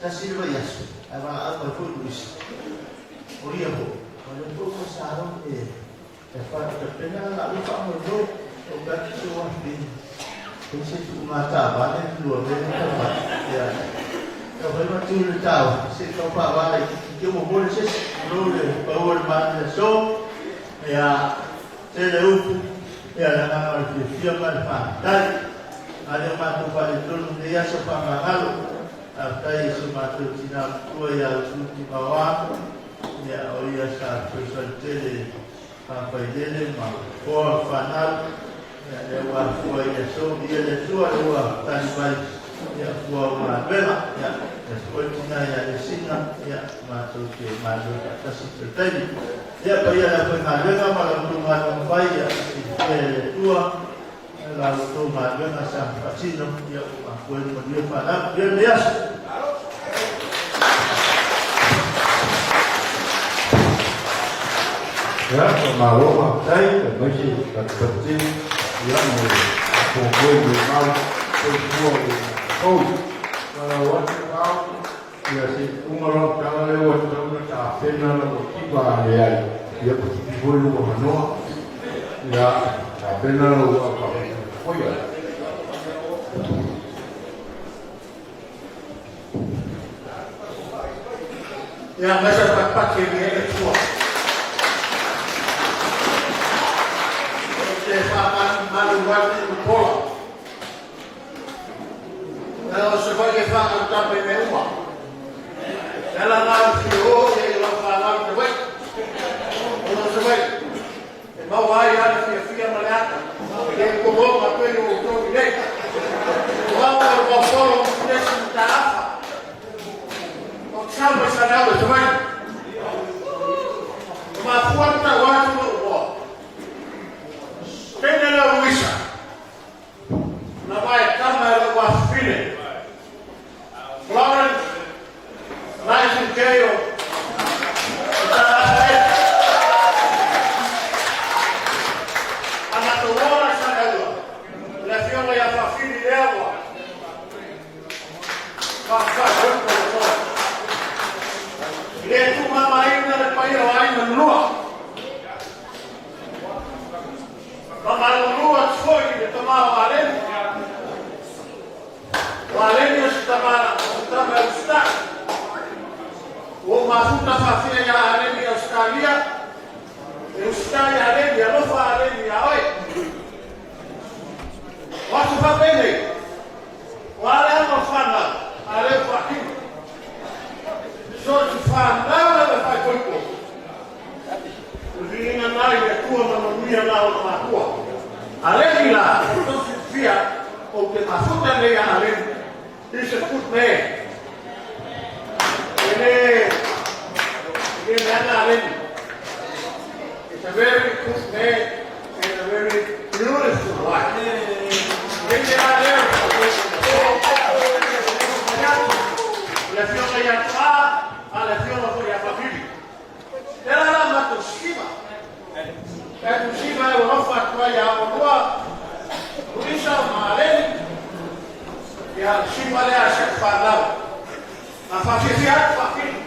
tasi le vaiaso, ae valaau mai foi Luisa, o ia foi, o lea foi ua sa e e tapena le laua faamoemoe. Ou fai atu, se ua fili, pei se tuuga taavale le lua mea lea e tau fai. Ia, tau fai ma tu i le taofi, se i tau faava laitiiti te i ua momoli se isi. Tulou le pau o le malu i le aso, ia, tele upu, ia, le agaga o le fiafia ma le faafetai. A lea ua matou faaletonu i lenei aso faamagalo. Faafetai i si o matou tina matua ia Usuti Maoa, ia, o ia sa fesoasoani tele i faafailele ma foa ma fanau, ia, lea ua afua i le aso, viia le Atua lea ua tali mai, ia, fua o galuega. Ia, ia foi le tina ia Lesina, ia, matou te galulue faatasi i le taimi. Ia, paia le aufaigaluega ma la outou galuega fai, ia, silafia e le Atua la outou galuega sa faatino, ia, ua afua ai le manuia fanau. Ia lenei aso. Ia, faamalo faafetai, aemaise patupatutino, ia, mo le faafoefoe lemau soifua o le matou. Faaiu atu ao, ia, se i uma loa le tala lea ua tatau ona tapena lau mativa a leai, ia, ua tipi foi lou avanoa. Ia, tapena lau faafoefoea. Ia, mai sa patipati e le tua. Ou te faamalumalu atu i Pola. Ia o se vai e whaakautapa i mea uma. E ala ngā ufi o ia i lau whanau te wai. O lo se vai. E maua ai lava le fiafia ma le ata i le komoga pei o outou i nei. O au o le Vaupolo ma Punesi Mataafa. O te sau mai Sanealu e Savaii. E mafua le tau atu lou igoa. Teine lea o Luisa. Na vae tama e lou afafine. Florence Nightingale Mataafa e. A matou ola i Saleaula, o le afioga ia Faafili lea ua faafai o le toa. E le tuumamaina le paia o aiga lua. Famalulu atu foi i le tama o Aleni. O Aleni o se tama, o se tama e usitai. Ua ou mafuta faafia ia Aleni i Ausetalia, e usitai Aleni, alofa Aleni ia oe. O aso faapenei, o a le aga o fanau, a lea ua faatino. So o se fanau lava e faaipoipo. O le viiga na i le Atua ma manuia na ona matua. Aleni la, ua outou silafia, ou te mafuta nei ia Aleni. He's a good man. E le, e le leaga Aleni. He's a very good man and a very beautiful wife. E le la lea, o le afioga ia Toa, a le afioga foi ia Fafili. E ala la matou siva. Tatou siva e alofa atu ai ia oulua, Luisa ma Aleni. Ia le siva lea a si au fanau. A faafiafia atu Faafili,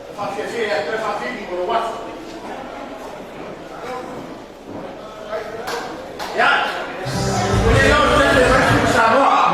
e faafiafia ia te oe Faafili mo lou aso. Ia, ua le iloa se taimi e fai Super Samoa.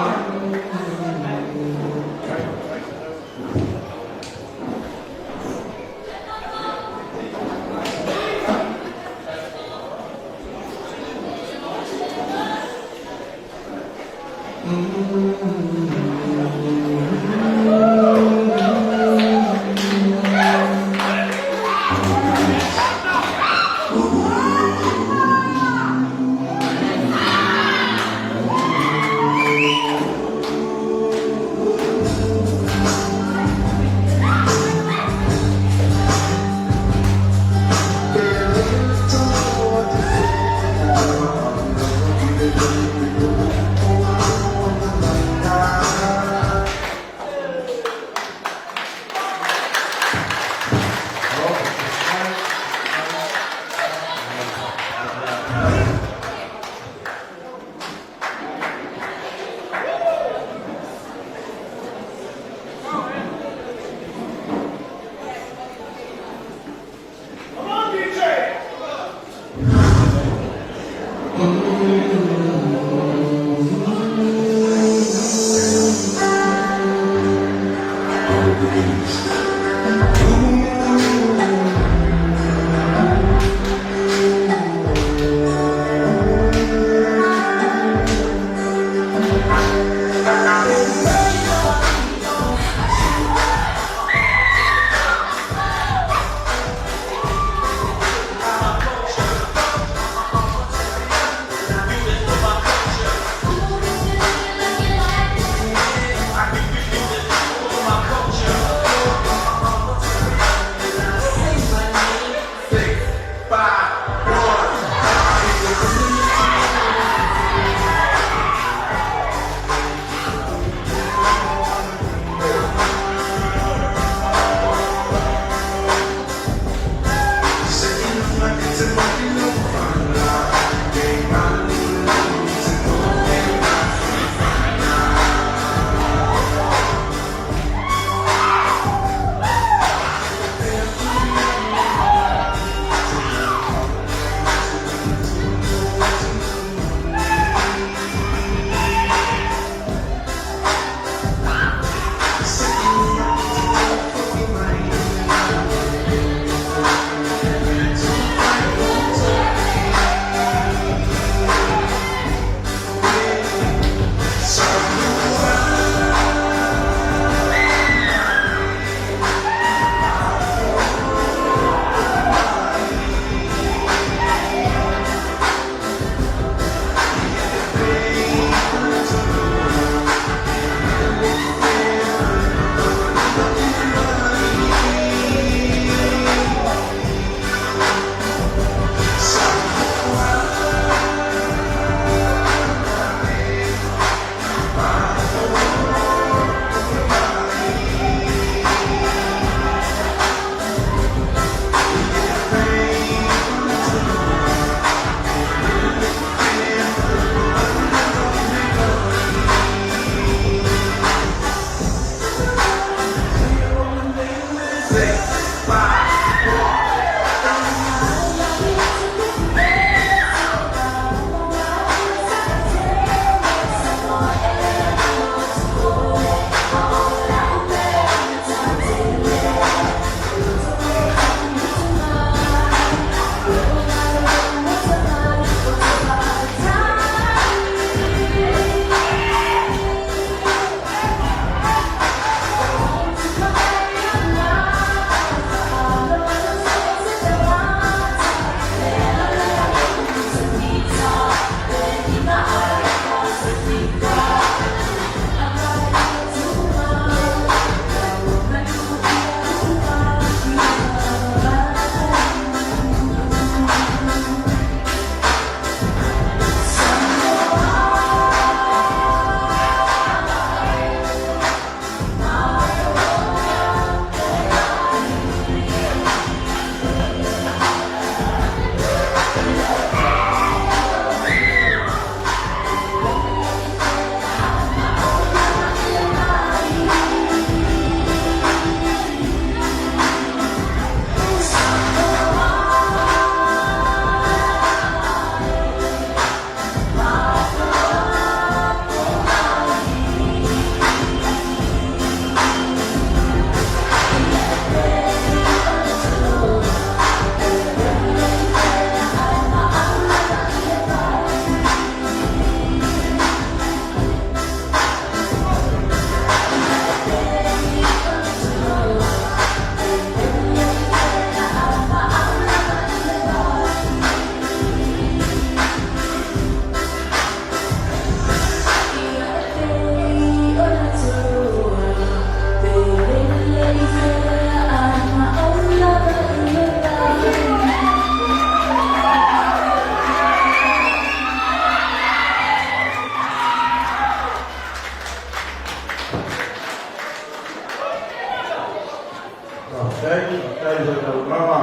Faafetai, faafetai i lau taulaga.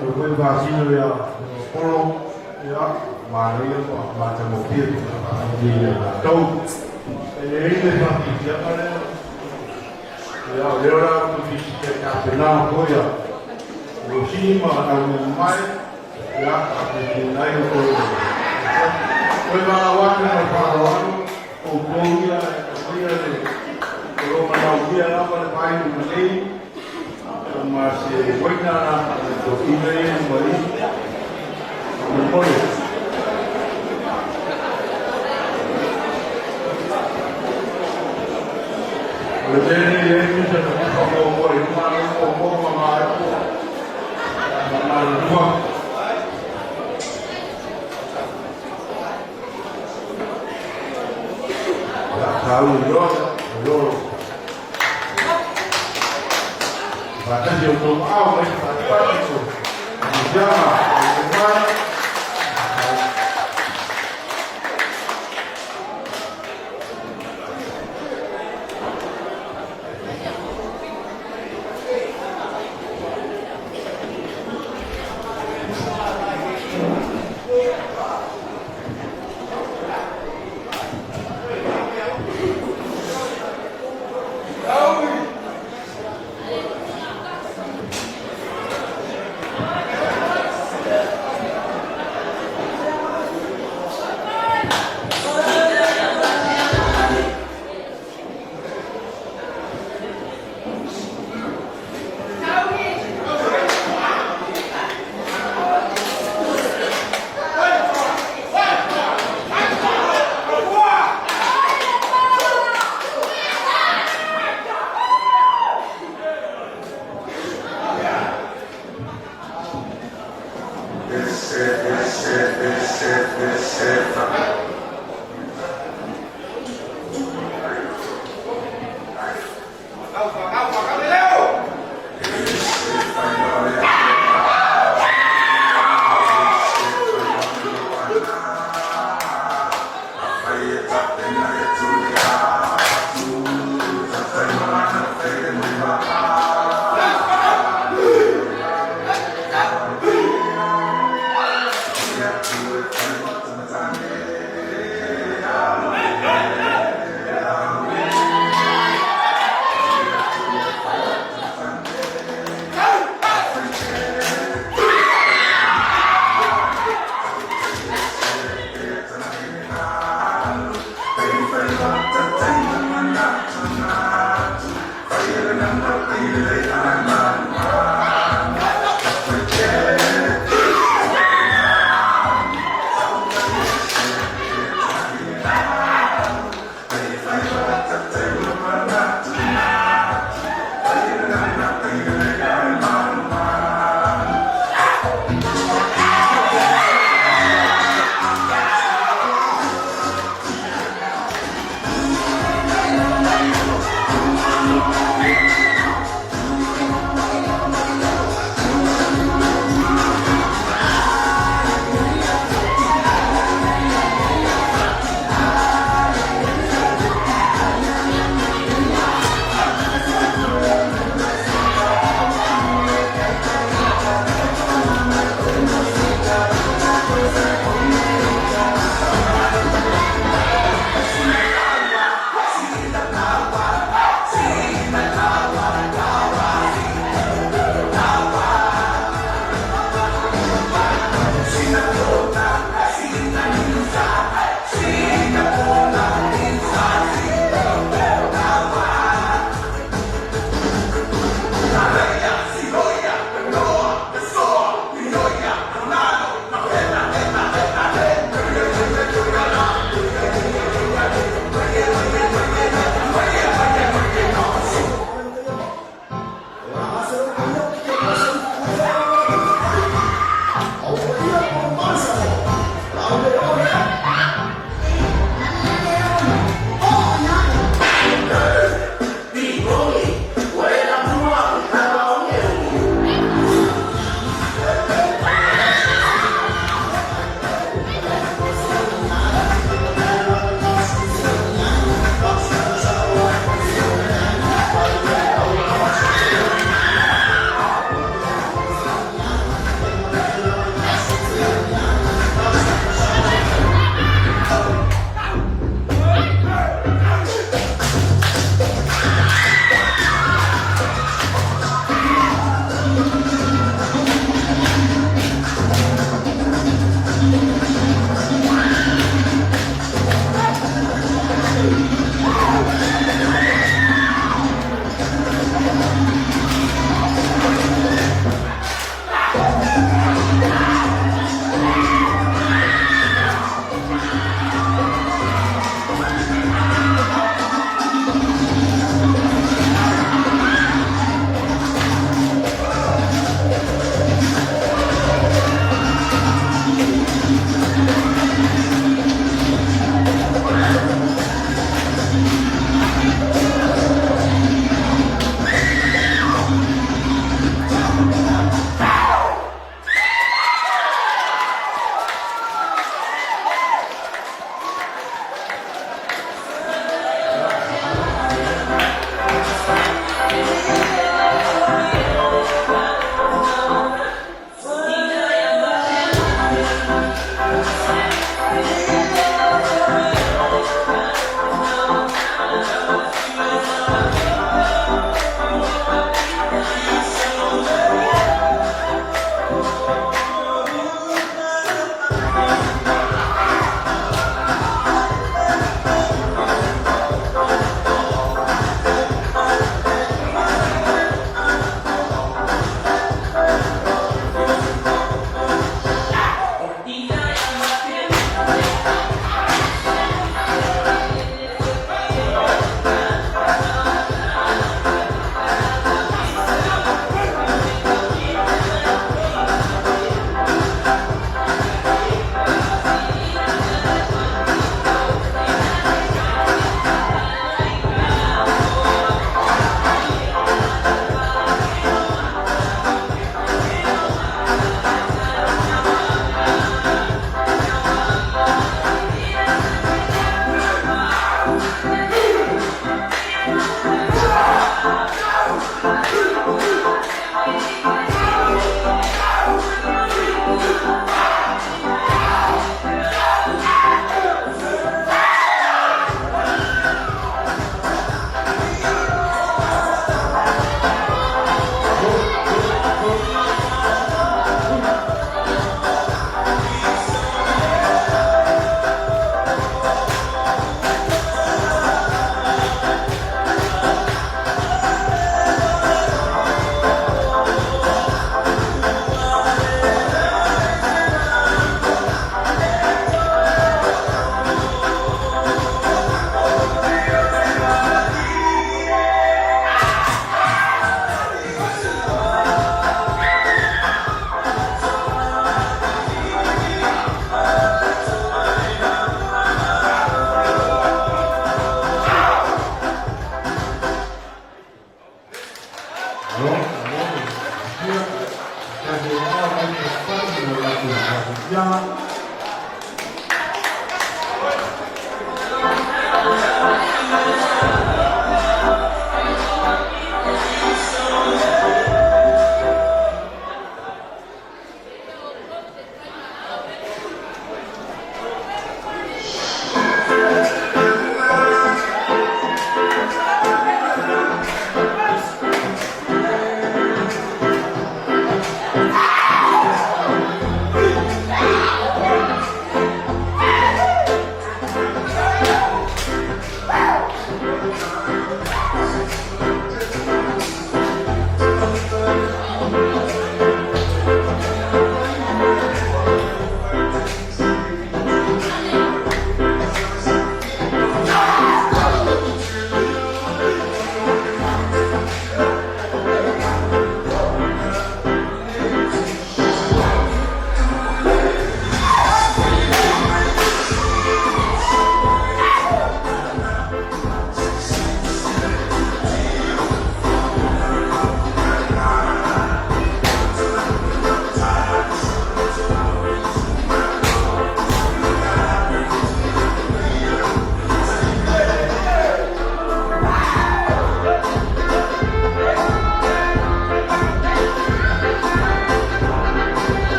O le foi vasino ia Polo, ia, manaia ma matagofie i ia tatou. E leai le faafiafiaga lea. Ia, o lea o le a te tapena foi ia Rosini ma au mai, ia, faapena o tou. Koe valaau atu ma le faaaloalo, outou ia e aumaia le o lo manao. Aulia lava le vai ma nei ma se waina na to ina e mai mo mole. O le tele e ni se na ka mo mo i ma mo mo ma ma ko ma ma lua. Ya kau yo yo. Fatasi o tō au mai whakapati ko. Jama, o te mai.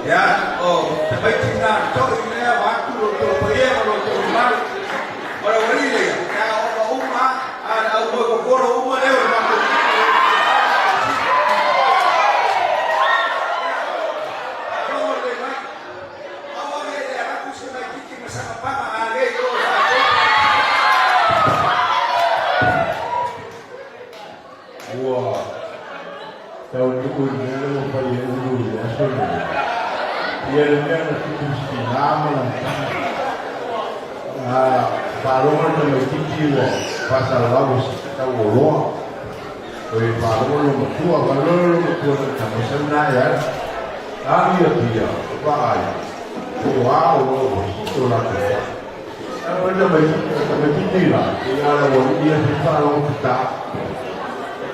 Ia, o tamaiti na to'i lea vaeatu lo outou paia ma lo outou mamalu. O le aualii lea, e aooga uma lava, a le aumoe kokolo uma lea o le matou nuu. Ia, faalogo lelei mai. Ia le mea na tupu i si tinā ma lana tama. A faalogo le tamaitiiti ua faasalalau e se tau oloa. Oi faalogo le loomatua, faalogo le loomatua i lana tama, sau lena e alu. Alu i Apia, vaai, po o a oloa ua sii o latou fale. Alu ai le tamaitiiti, o le tamaitiiti la, ia le aualii ia se i faalogo tata.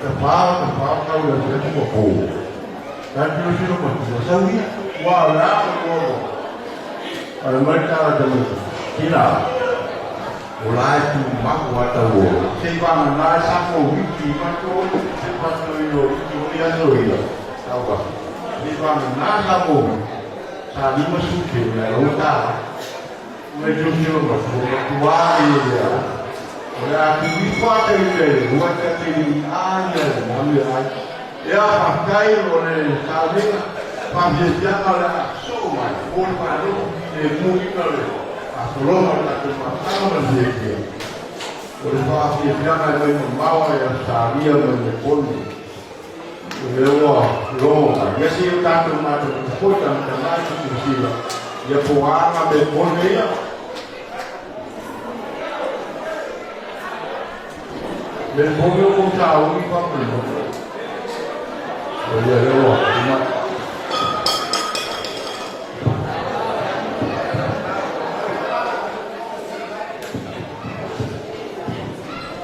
Tafao, tafao, tau i le afiafi ua po. Tau tilotilo matua, sau ia, ua o le a oloa ua. Pale mai le tala a tamaiti, Tina, o la e tumau lava tau ola, se i vagana e sa Koviti matou se faatoina o iti foi aso ia, tau aso, se i vagana sa Koviti, sa 50 ae lau tala. Mai tilotilo matua, matua ia ia, o le a tu ifo a tau ia i le lua ta te i a ia le malu e ai. Ea faafetai o le sauniga, faafiafiaga o le a sosoo mai mo le faalogo filemu ina o le faasologa o le tatou faasaga ma le fiafia. O le faafiafiaga e mai mamao ai Ausetalia mai Iaponi, o lea ua logo mai. Ia se i o tatou matamata foi tagatagai ma silasila ia po o a nga mea pone ia. Le pone o kou sauni faamolemole. O ia lea ua uma.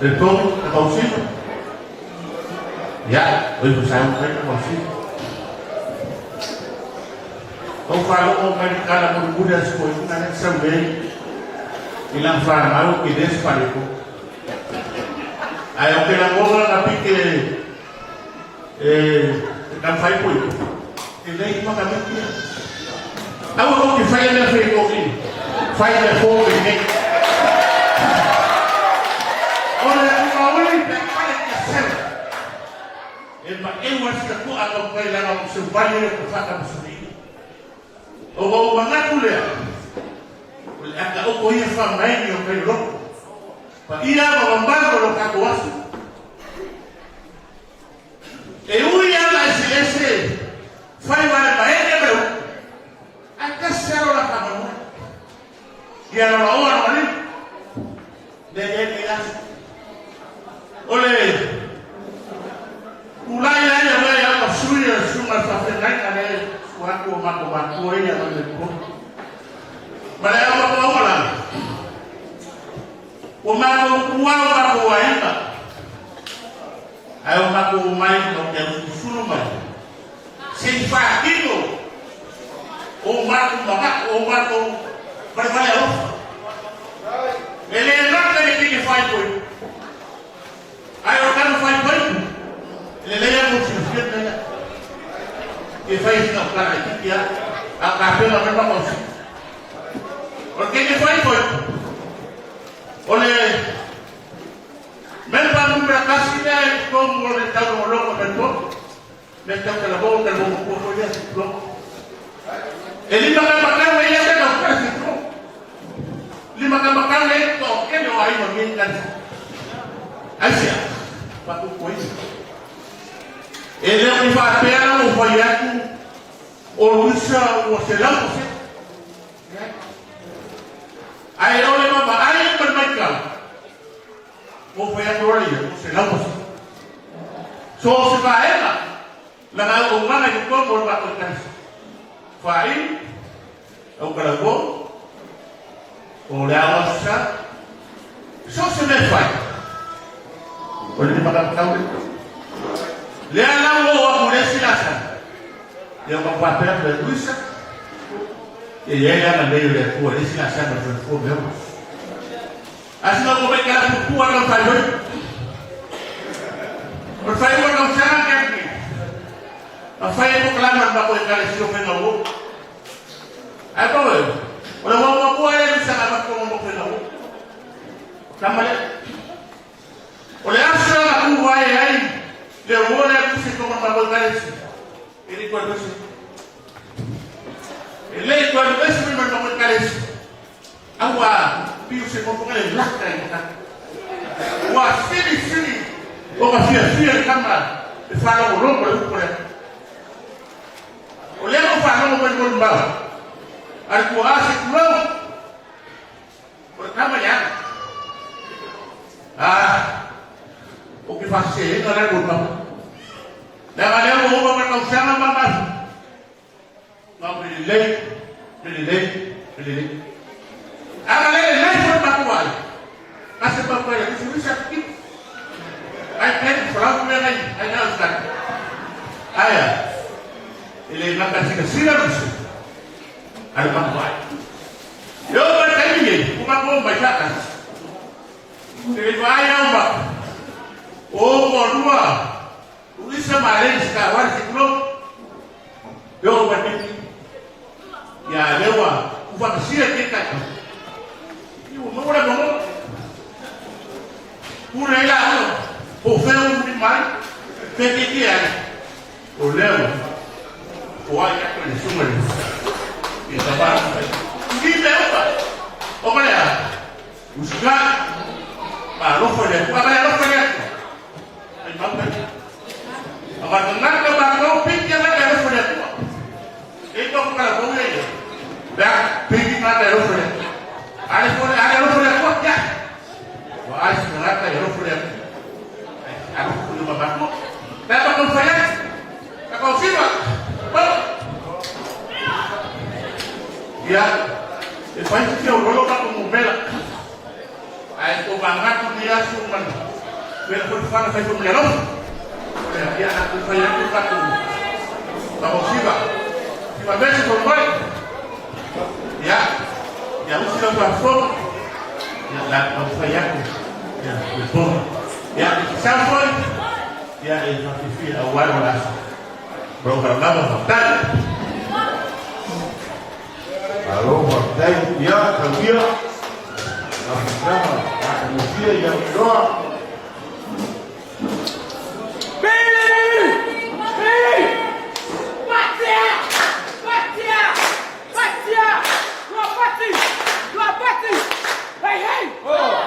Le pone na tausina. Ia, o i sauni mai na tausina. Tau faalogo mai le tala mulimuli a si toeaina lea sau nei i lana fanau i lea falepo. Ae o ke lagona na pike e taumafai po i e lei makamiti ia. Aua kou te faia mea feikoki, fai mea fou lenei. O le uauli pe pale kia seu. E maʻeu ai sina toʻa taumafai leaga o se vai e o faatamasuniga. O ua ou manatu lea, o le ata oko ia faamaeni o kai loko. Paia ma mamalu o lo tatou aso. E ui ala eseese faiva e maene ma le upu. Ae tasi lava lo la faamoemoe. Ia lo la oa lo alii. Le le le aso. O le tulai ai o lea au sui o le susuga i le faafeagaiga lea e sua atu o matou matua ia mai le tolu. Ma le au matua la. Ua matou tua o matou aiga. Ae o matou mai no te usulusulu mai. Se i faatino o matou manatu, o matou valevale alofa. E le gata i le keke faaipoipo. Ae o tanu faaipoipo, e lelei lava mo silafia le mea lea. Ke fai sina o tala itiiti lava, a o tapena mai ma mausi. O le keke faaipoipo, o le memba numera 1 lea i totonu o le taulogologo mai totonu. Mea tau talavou, talavou matua foi lea, se tulou. E lima taumatau e ia te tautala se tulou. Lima taumatau e toatele o aiga o lenei ekalesia. Aisea? Faatupuaina. E le o ni faapea la ua fai atu o Luisa ua 100%. Ae o le vaavaai ma le matau, ua fai atu loa ia ua 100%. So o se vaega lana auaunaga i totonu o le matou ekalesia. Faaili, autalavou, o le ao aso sa, so o se mea e fai, o le limataumatau lea. Lea la ua oo atu i le isi laasaga, ia ua faapea atu e Luisa, ia i ai le agalelei o le Atua i le isi laasaga o le soifua ma e ola. Ae sina ua mai kala puupuu lava lau faailoilo. O le faaiuga o le tausaga na tea atu nei, na fai ai polokalame a le matou Ekalesia o Faigaluo. Ae pau e, o le uaua muamua lea i saga avatu tonu o Faigaluo. Tama lea. O le aso na tuvae ai le uo lea tusi i tonu o le matou Ekalesia, e le i toe alu ese. E le i toe alu ese mai ma le matou Ekalesia. Aua piu se nofo le laka i mata. Ua sili sili ona fiafia le tama e faalogologo le upu lea. O lea ua faalogo mai molimau. A le tuaa se tulou, o le tama leaga. Ah, o ke faaseseina la lua tama. Leaga lea ua uma ma tausaga ma masina. Ma o mea lelei, mea lelei, mea lelei. Aga le lelei foi le matou aiga. Ase papai le tusi atu ki. Ai kai falau mea ngai ai na usai. Aia. E le gata sila sila lusi. Ale matou aiga. Yo ma taimi nei, o matou mai sa kasi. Te le vai au ma. O mo lua. Ulisa maleni ska wale se kulo. Yo ma taimi. Ya lewa uwhakasia ke kai. I o maua le mo. Pure ila o. Po feo muri mai. Pe ke ke ai. O lewa. O ai ka le sunga le. I ta ba. Ki me opa. O ka lea. Usuka. Ma lofo le. Wa ka lofo le. Ai mau kai. A ma ngaka ma ko piki na ka lofo le. E to ka la bo le. Ba piki na ka lofo le. Ale fo ale lofo le ko ya. Wa ai se ngaka ya lofo le. Ai alo ko le ma ko. Ba ba ko fa ya. Ka ko siba. Ba. Ya. E fai se o rolo ka ko mo bela. Ai ko ba ngatu ni asu man. Bela ko fa fai ko le lofo. Ya aku fai aku ka ko. Ba ko siba. Siba bese ko mai. Ya. Ya usi la pa fo. Ya la ko fai aku. Ya ko. Ya sa foi. Ya e fa fi a wa la. Bro ka la ba ta. Alo, faafetai, ia, tauia, afutaga, atagofie ia iloa. Hey, hey! Oh!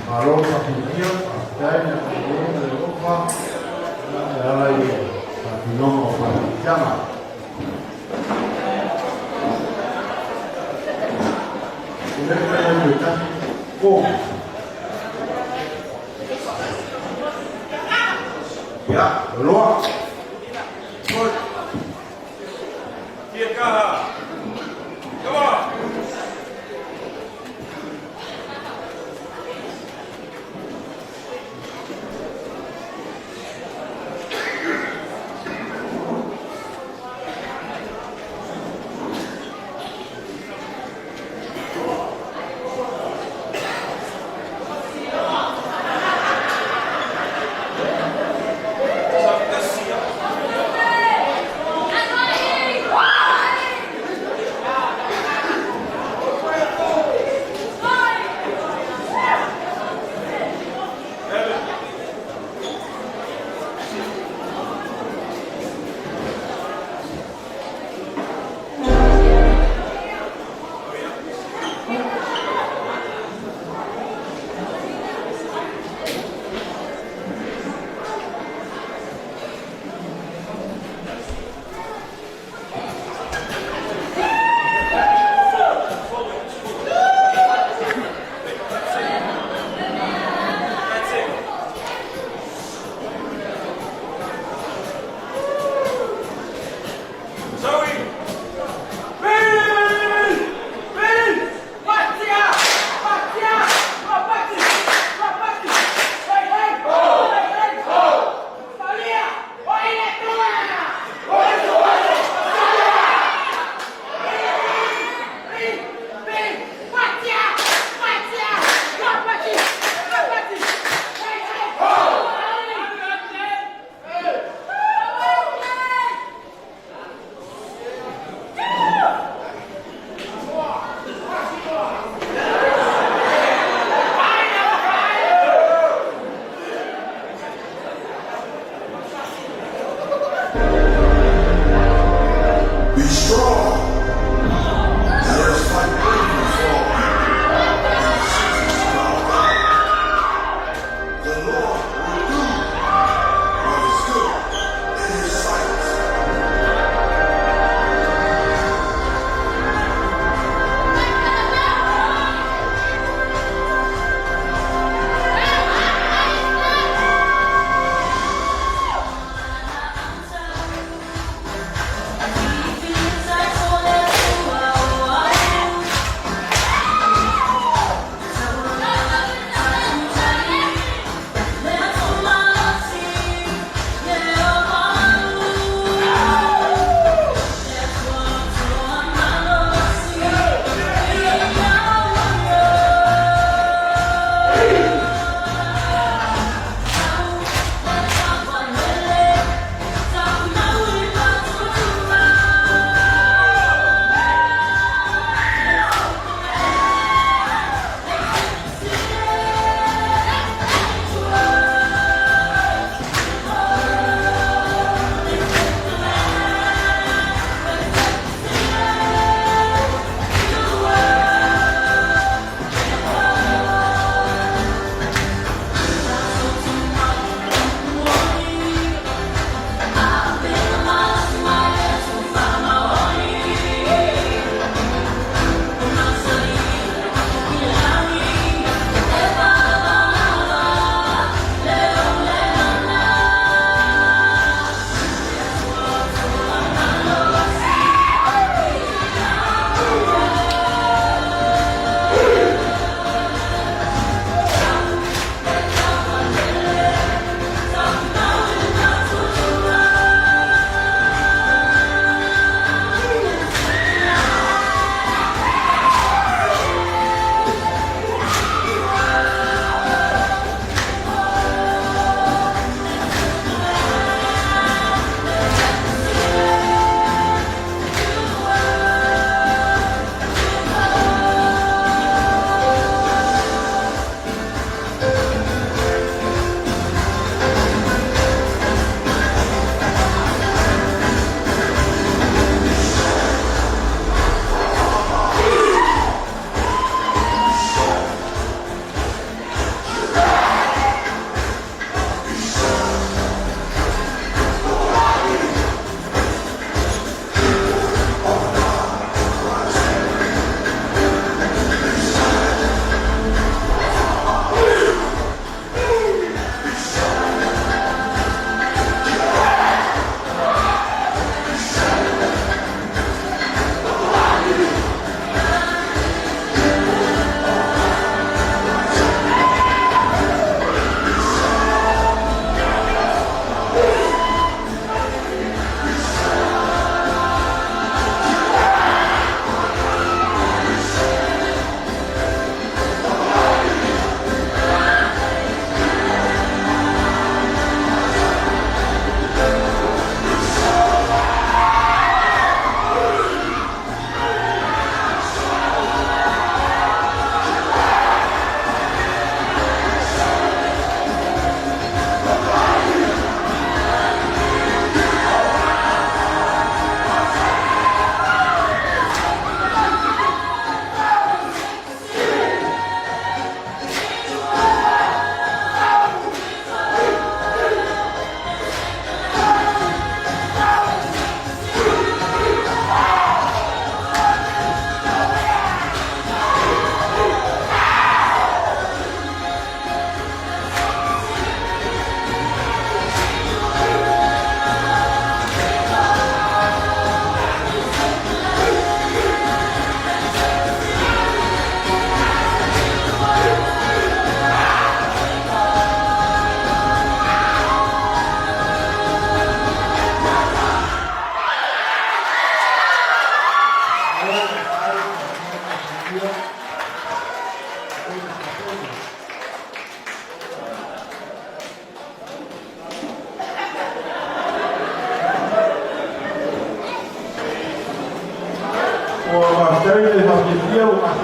Malo faafitoia, faafetai le agalelei ma le alofa e ala i le faatinoga o faamanuiaga. Tulai mai ai le tasi po. Ia, loa. Kia kaha. Come on.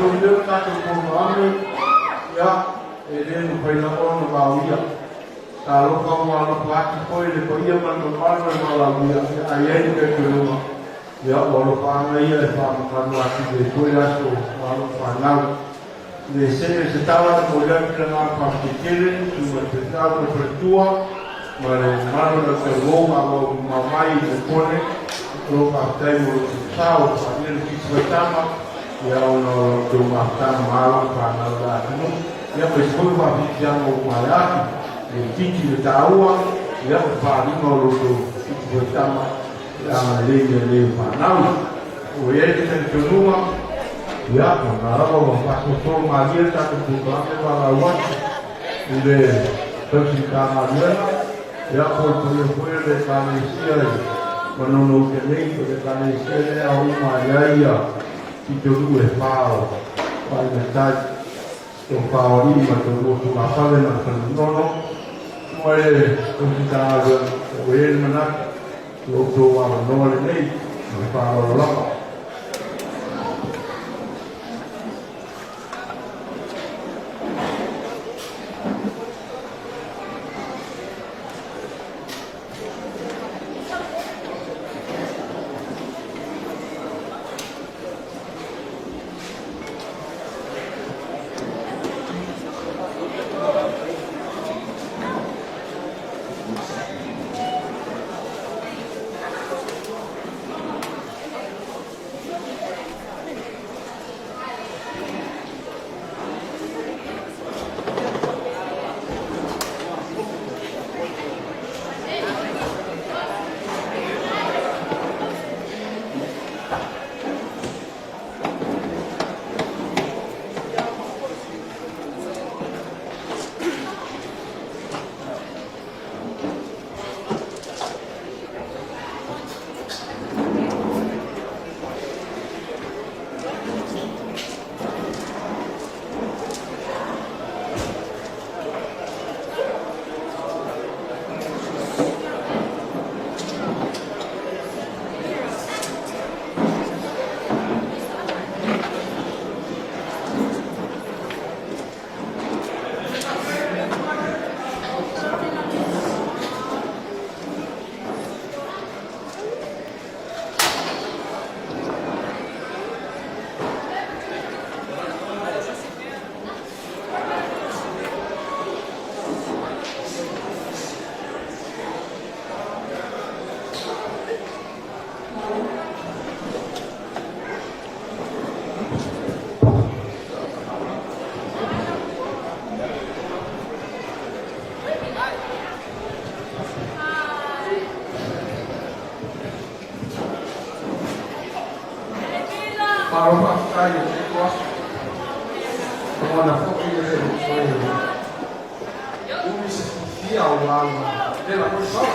faagasolo lea le tatou polokalame, ia, e le mafai lava ona vaoia. Talofa ua alofa atu foi le paia ma le mamalu o le valaaulia, ia, ae i ai le talitonuga, ia, o alofaaga ia e faamatanu atili ai foi le aso o alo ma fanau. Le see se tala e momoli atu le agaga faafetai tele i susuga i le faifeau ma le faletua ma le mamalu o le taulou faaauau mamao mai i Lepone. Malo faafetai mo lo outou sao ua faaalia le fiti faitama ia ona o la outou mafutaga ma alo ma fanau i le atunuu ia aemaise foi o faafiafiaga ua maea atu le itiiti le taua ia o le faaaliga o lo outou fiti faitama le agalelei i mea nei o fanau. Ua i ai le talitonuga, ia, o lena lava ua faasolosolo malie le tatou polokalame valaau atu i le tausi Matagaluega, ia, po o le paia foi o le Ekalesia i Manono Uta nei, o le Ekalesia lea e ao uma ai ai ia pitonuu e fa o Aiga Tai, Tofa o Alii ma Toalua Tulafale ma le Fale Manono, ma le tausi Matagaluega, ua i ai le manatu, Lo outou avanoa lenei ma le faaaloalo lava. Malo faafetai i lenei aso. Lagona foi e le o toe umi se fiafia aua ua vela foi sala.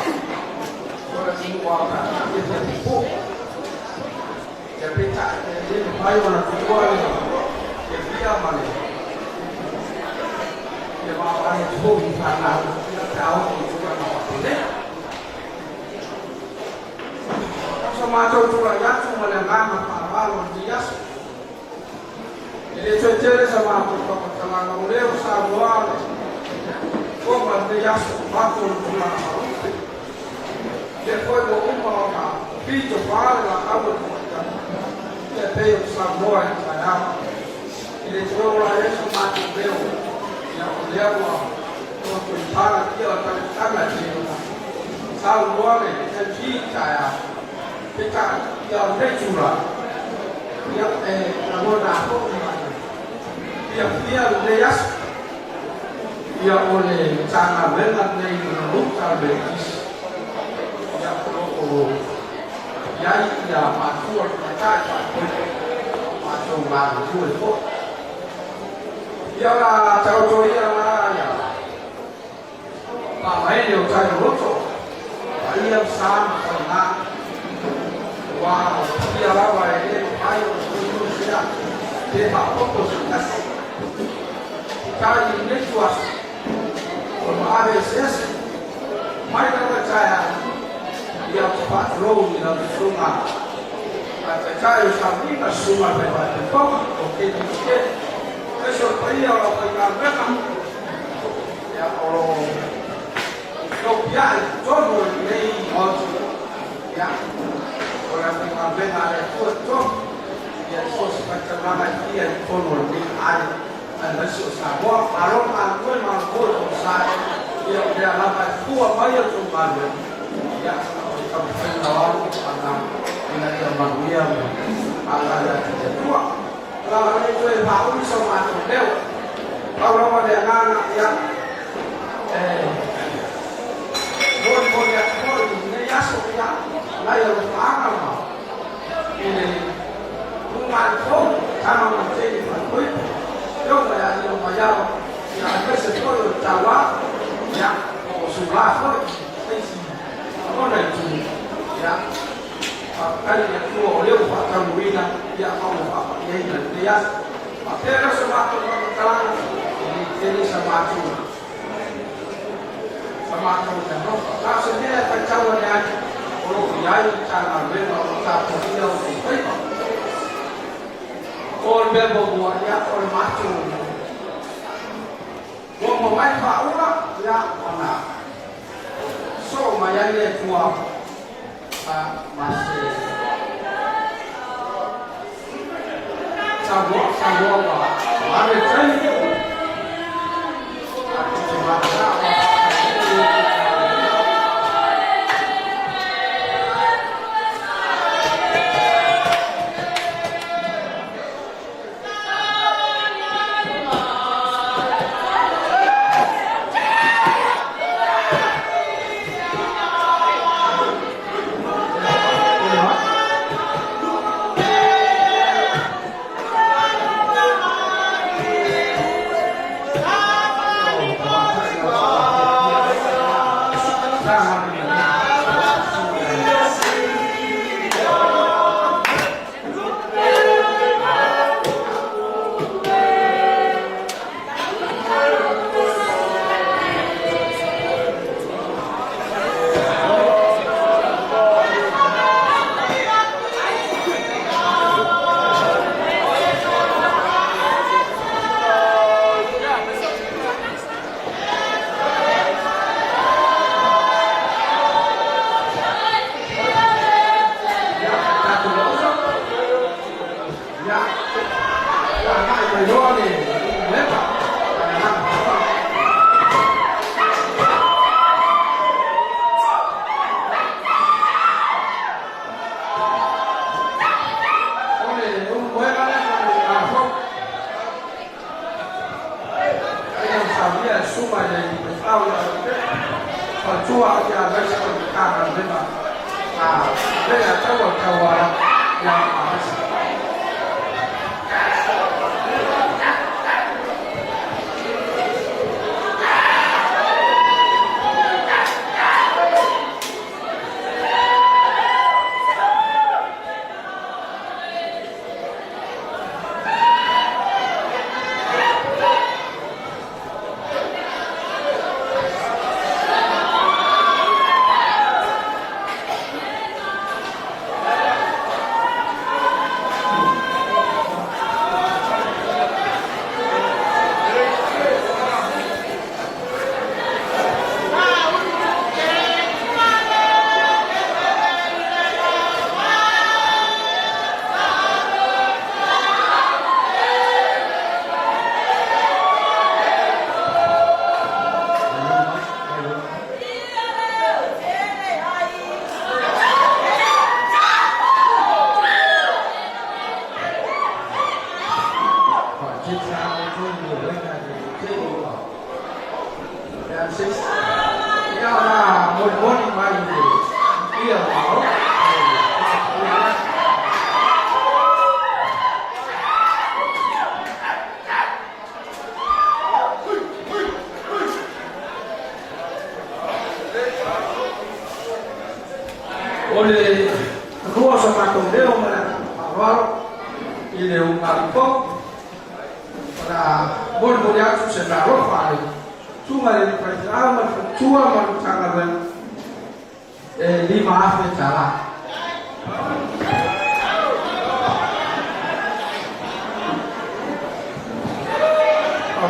O le atunuu lava tatou te fia pupuu. Ia peitai e le mafai ona tuua le fiafia ma le fia vaavaai atu foi i fanau pe a oo i tulaga faapenei. O so matou tulai atu ma le agaga faaaloalo i lenei aso. E le toe tele sa matou faamatalaga o lea ua saunoa le Fofoga i lenei aso ua matou le tulaga faalupe. O lea foi ua uma ona pito fa le laau a le Tamaitai e pei ona saunoa i le taeao. E le toe ola ai so matou leo, ia o lea ua lotoifale ia o tautala e pei ona saunoa le MP i le taeao. Peitai, ia o lenei itula, ia e lagona foi ma le fiafia lenei aso, ia o le Matagaluega lenei o le Uta o le Metotisi, ia o lo o i ai ia matua tamaitai faapea matou galulue foi. Ia o le a taoto ia la ia faamaene o tai o loto, paia ma sa ma faiga, aua o paia lava e le mafai ona tuutuusea pe faaopoopo se tasi. Peitai i lenei ituaso, o le maave eseese, mai lava i taeao, ia ou te faatulou i lau susuga Taitai o sauniga susuga i le faifaipea o KPK. Aemaise o le paia o le aufaigaluega ia o lo o nopiai i totonu o lenei Maota. Ia, o le aufaigaluega a le Atua i totonu, ia i so o se fatafaitaulaga e fia i totonu o lenei aiga aemaise o Samoa. Malo le galulue, malo foi le onosai, ia o lea lava e fua mai a outou galuega, ia ona o le taumafaiga o alo ma fanau ina ia manuia ma faagalale atu i le Atua. O le a le toe faaumi so matou leo, pau lava le agaga, ia, e molimoli atu foi i lenei aso, ia, nai alofaaga ma i le ulugalifou Tama ma Teni Faatoipo, Afioga ia Lino Maiava, ia aemaise foi o le Tauā, ia, po o Sulā foi, se isi lagona i itu, ia, faafetai i le Atua o lea ua faataunuuina, ia, ma ua faapaiaina i lenei aso. Faapea lea o se matou faamatalaga, e le tele sa matou sa matou talofa. Na o se mea e faitau ane ai, o lo o i ai le Matagaluega o lo o tapuaia outou faiva. O le mea muamua, ia, o le matou muamua mai faaula, ia, ona soo mai ai le Atua ma se Samoa, Samoa ua ave le taimi. Tatou te mananao Ia, tatou uso, ia, agai mai loa le Ulumoega ma le agaga faaaloalo. O le Ulumoega lea ma le Ulugalofou. Ai na saunia e susuga i le faifeau ia Lote, faletua ia aemaise o le Matagaluega a le Ataua le Tauala ia aemaise. Ia ona molimoli mai i le paia o le Malo. O le lua o sa matou leo ma le agaga faaaloalo i le ulugalifou, o le a molimoli atu se meaalofa a le Susuga i le Faifeau ma le Faletua ma le Matagaluega e $5,000.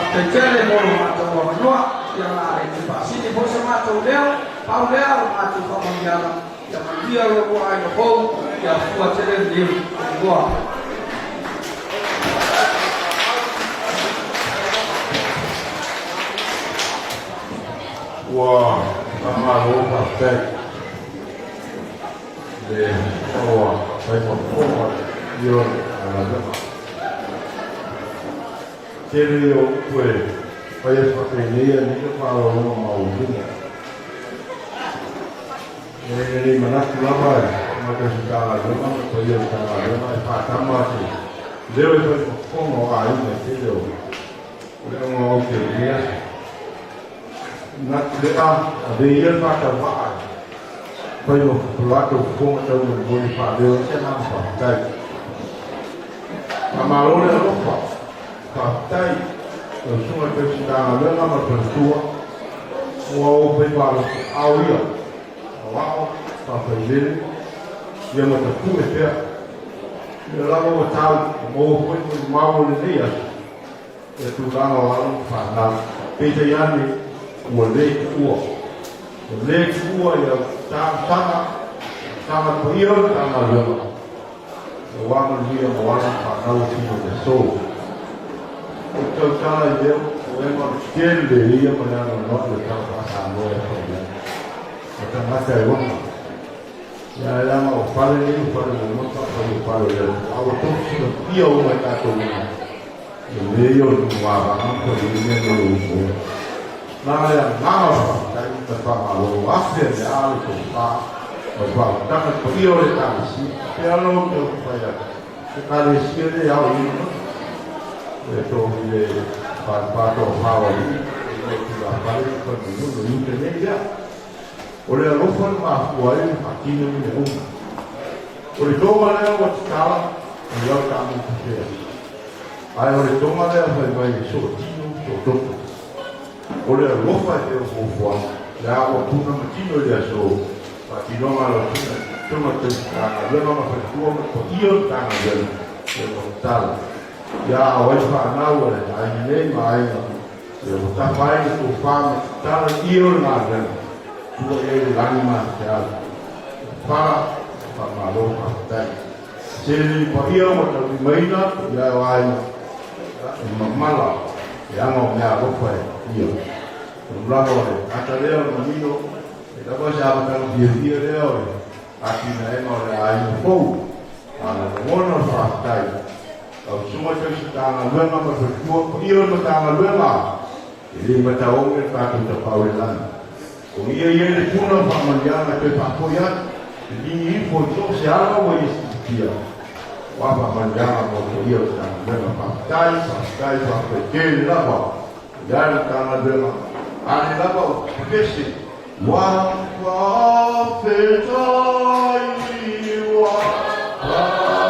Faafetai tele mo lo matou avanoa. Ia o le a le toe faasili foi so matou leo, pau lea o le matou faamanuiaga, ia manuia lo oulua aiga fou, ia fua tele le niu. Soifua. Ua faamalo faafetai le ua fai ma fofoga i o le galuega. Tele o upu e fai atu faapenei a nei faaaloaloga maualuga. E lelei manatu lava e matou se Matagaluega ma le paia o le Matagaluega e faatama se leo e fai ma fofoga o aiga e tele o le auga o te lenei aso. Manatu lea ave ia le faatauvaa e fai ma latou fofoga taumolimoli faaleo ai se agaga faafetai. Faamalo le alofa, faafetai lau susuga i le Tausi Matagaluega ma le faletua ua ou faiva alofoau ia aoao faafailele ia ma tapue pea. Ia lava ua tau maua foi molimau o lenei aso ia tulaga o alo ma fanau. Peitai ane ua le tuua. Ua le tuua ia talosaga, talosaga paia o le Matagaluega. Ua manuia mo alo ma fanau o tino le aso. O tautala i leo o ema o le tele ia ma le anoanoai o tala faa-Samoa e fai ai. O tagata e ona. Ia e leaga o fale nei o fale momota fai o fale o le atunuu. A ua tofu silafia uma e tatou uma. E le ia o le tumuavaga ma fai ai mea no le uso. Na le agaga o le faafetai ma le faamalo afe ane a le tofa ma le faautaga le paia o le Ekalesia. Pe ala o te fai atu. Ekalesia le ao i ina. E tō i le whātō whāwa i le tula whare i whare no i te nei lea. O le alofa le mafua ai le whakino i le uma. O le tonga lea ua tatala, o le au tāmu te. Ai o le tonga lea whai mai e so tino, so toto. O le alofa e te o fuafua, le a ua puna ma tino i le aso, whakinoga la tuna, tunga te tānga luenga ma whaitua ma pa ia o tānga luenga, e o tatala. Ia a wai whanau o le ai nei ma ai e o tawhai le tō whā ma tatala i o le ngā luenga, tua e le langi ma te ala. Whā, whamalo whakatai. Se le pa ia o tau maina, ia o ai e mamala, e anga o mea alofa e ia. O mlanga o le ata lea o le manino, e lava se amatanga fiafia lea o le atina ema o le aina fou. A le lagona o le faafetai. Au susuga tausi Matagaluega ma faletua pa ia o le Matagaluega. E le mataoge le tatou tapau i le lagi. O ia ia le puna o faamaliaga toe faafoi atu. E ligi ifo i so o se ala ua ia silafia. Ua faamaliaga mo le paia o le Matagaluega. Faafetai, faafetai, faafetai tele lava. Ia le Matagaluega. A le lava o pese. Ua faafetai, ua faafetai.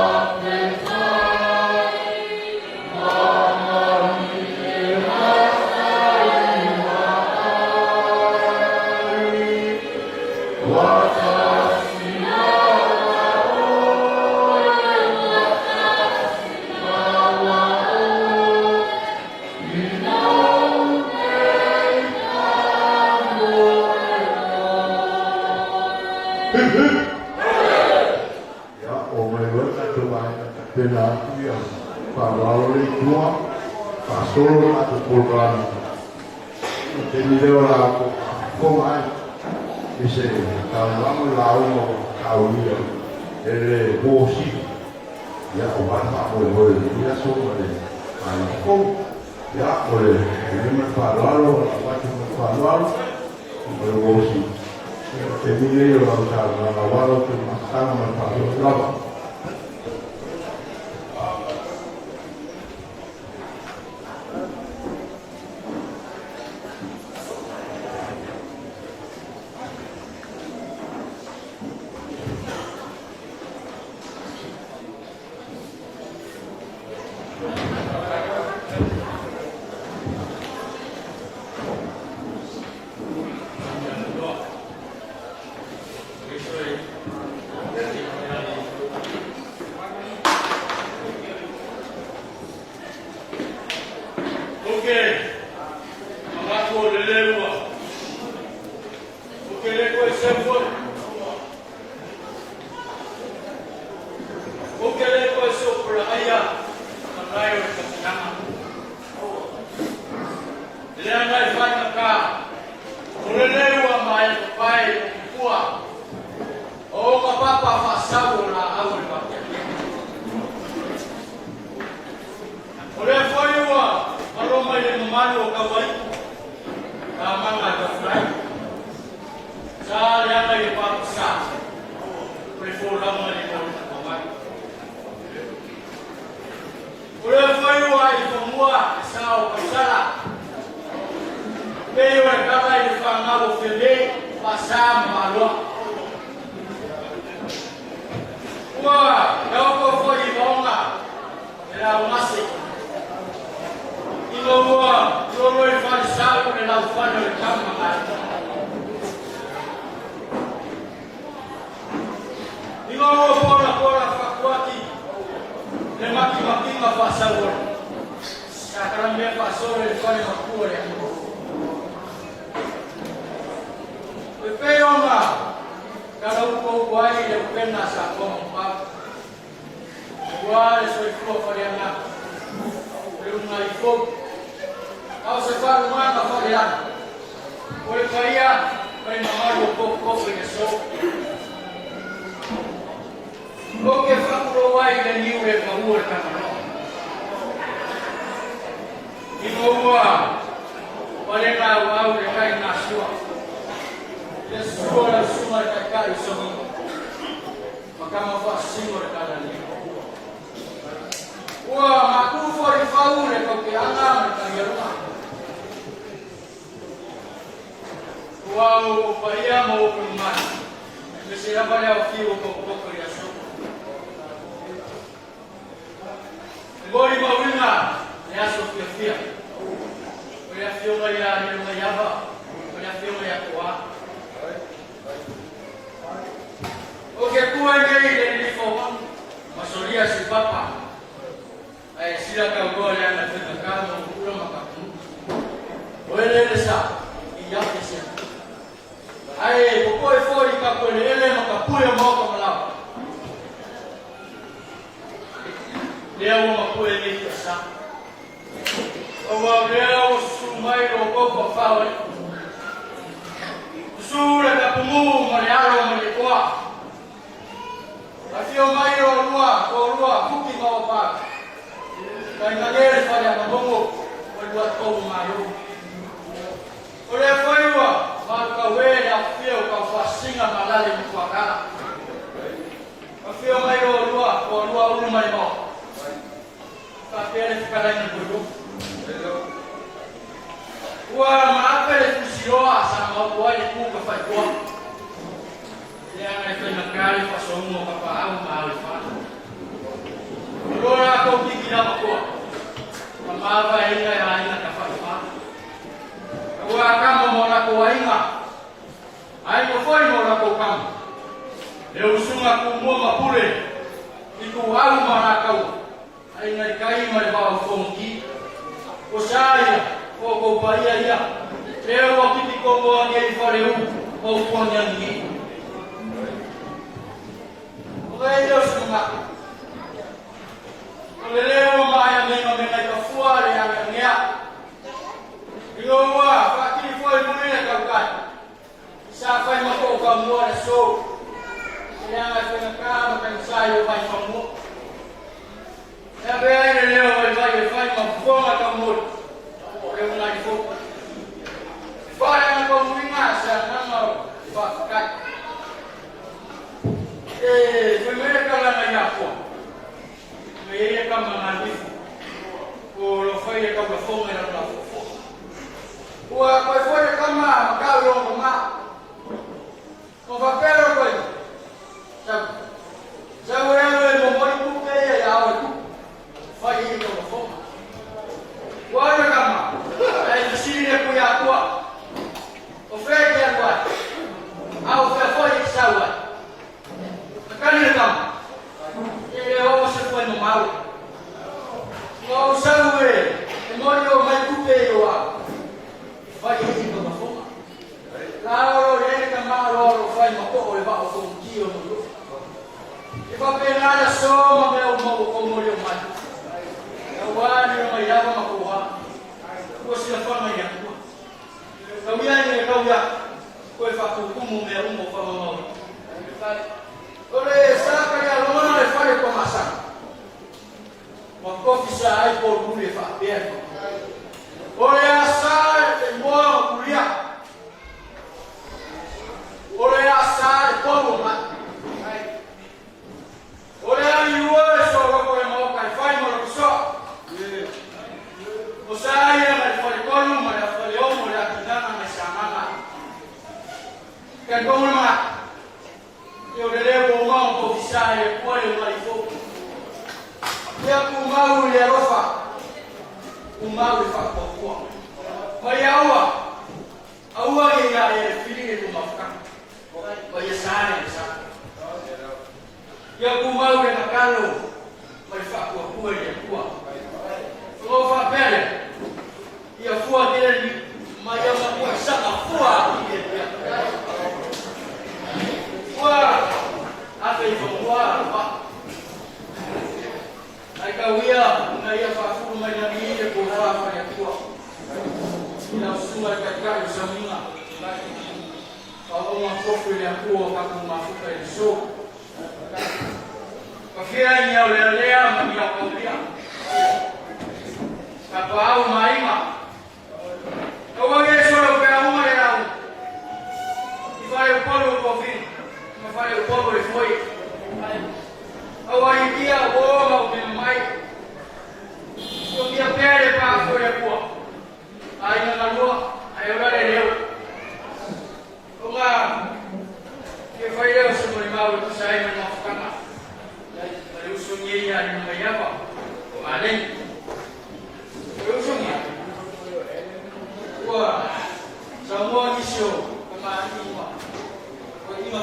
Ia, o mai loa tatou aiga tapena atu ia faaaloalo le itua, faasolo le tatou polokalame. O taimi lea o le a faafofoga ai i se saunoaga ma lauga ua taulia e le uo sili. Ia, aua le faamoemoe o lenei aso ma le aiga fou. Ia, o le lima le faaaloalo, o le avatu ma le faaaloalo o le uo sili. Ia, o taimi nei o lau saunoaga aua lau outou mafutaga ma le faaaloalo lava. Le aga e faigata, o lenei ua maea papae i tupua, o ka papa faasau o laau o le vaatiatia. O lea foi ua alo mai le mamalu o Kauaipu, tamaga a Tafulai. Sa le aga i le papasa, o le folauga i le moliga tomai. O lea foi ua i fanua le sa o Tausala, pei o le tala i le fanau o Fiame, Faasa ma Maloa. Ua taoto foi i vaoga le laugase, ina ua lolo i falesau le laufale o le tama gaemoa. Ina ua polapola fatuati le matimatiga faasauole, sa talamea faasolo i le fale matua o le atunuu. E pei ona talaupoupu ai le upega a Samoa ma Pau, aua le soifua faleagaga, o le ulugalifou, a o se faalumaga faleaga, o le paia ma le mamalu o tofitofi i le aso. Ou te faatulou ai i le niu le pau o le Tagaloa. Ina ua palega auau le tai gasua, le susu o lau susuga le taitai o Sogi, ma tama faasisina o le Talalelei. Ua mapu foi i fau le tauteaga ma le talialuga. Ua ou paia ma ou mamalu, aemaise lava le aofiu o topetope i le aso. E molimauina le aso fiafia o le afioga ia Lilomaiava ma le afioga ia Toa. Ou te tu ai nei i le lilifo ma solia si papa, ae sila tauloa le aga faigata ma ua ma tapunuu. O eleele sa i afe se atu. Ae popoe foi i tapueleele ma tapue o maota ma laoa. Lea ua mapue nei tiasa. Aua o lea ua susu mai lo outou toafa o alii. Susu le tapumu ma le alo ma le toa. Afio mai o lua toalua Fuki ma Opa. Tainane le fale amamogo o le luatou malo. O lea foi ua malukauē le afifio o taufaasisiga ma lale ma tuakala. Afio mai o lua toalua Ulu ma le Maota. Faapea le fetalaiga Puiuku. Ua maape le fusiloa sa maopo ai le tu tafaitoa. Leaga e faigata le faasouga o tapaau ma ao i fana. O lo latou tiki lava toa, ma mavaeina e aiga tafaifa. Aua tama ma o latou aiga, aiga foi ma o latou tama. Le usuga Tumua ma Pule, Ituau ma Alataua, aiga i tai ma le vaa o Fonoti. O sa ia, o outou paia ia, lea ua pipikogoa nei i Faleu ma Utuagiagigi. O lea ia o se manatu, o le leo ua maea megamega i ka fua le ageagea. Ina ua faatili foi muli le tautai, sa fai ma to'okamua le aso, e leaga e faigata ma tagisa i lou vaifanua. E avea ai le leo vaivai e fai ma fofoga taumoli o le ulugalifou. E faaleaga taunuuina se agaga o le faafetai. E fai mai le tala nai Atua, mai ai le tama galuifo, o lo fai le taulafoga i lana laufoafoa. Ua toe foi le tama ma tau i lona tama. Ona faapea lea o le toeaina, Sau, sau e alu e momoli tupe ia ia oe tupu, fai ai le taulafoga. Ua alu le tama, ae fesili le kui Atua, O fea e te alu ai? A o fea foi e te sau ai? Na tali le tama, E le oo se fua i mamao. Ua ou sau e momoli o mai tupe i o au, e fai ai le taulafoga. La olo i ai le tama loa o lo o fai ma too le vaa o. ia koe whakaukumu mea umo whamamau. O le sa ka ia lomana le fale kwa masana. Ma kofi sa ai po luli e whaapea. O le asa e moa o kulia. O le asa e tomo mai. O le ali ua e so roko le maoka e whai mo le kusoa. O sa ia ma le whare konu ma le whare omo le akinanga me sa mama. Kai kongo ma. E o le leo o mau ko fisa e kua le mai fo. Ia ku mau le alofa. Ku mau le whakuakua. Mai aua. Aua i ia e fili e lumafukanga. Ma ia sa le sa. Ia ku mau le makalo. Ma le whakuakua i le kua. O whapele. Ia fua tele ni ma ia makua saka fua i le pia. Fua afe i whamua pa. Ai ka uia na ia whafuru mai na ni le ko wha wha kua. Ina usunga le kai o saminga. Ka o ngā kofu i le akua ka ku mafuka i le so. Ka whia i au lea lea ma ni au kaulia. Ka pa au maima. Ka ua ge solo pe aunga le lau. I whare upolu o kofini. Ma whare upolu le foi. Aua i kia o ma o mea mai. Ko kia pere pa fo le kua. Ai ngā ngalua, ai ora le leo. O ngā ke whai leo se mo le mau e tusa ai ma mafukanga. Ma le uso ngi ia ni mai apa. O alei. O uso ngi. Ua Samoa nisi o ka maani ma. O ima.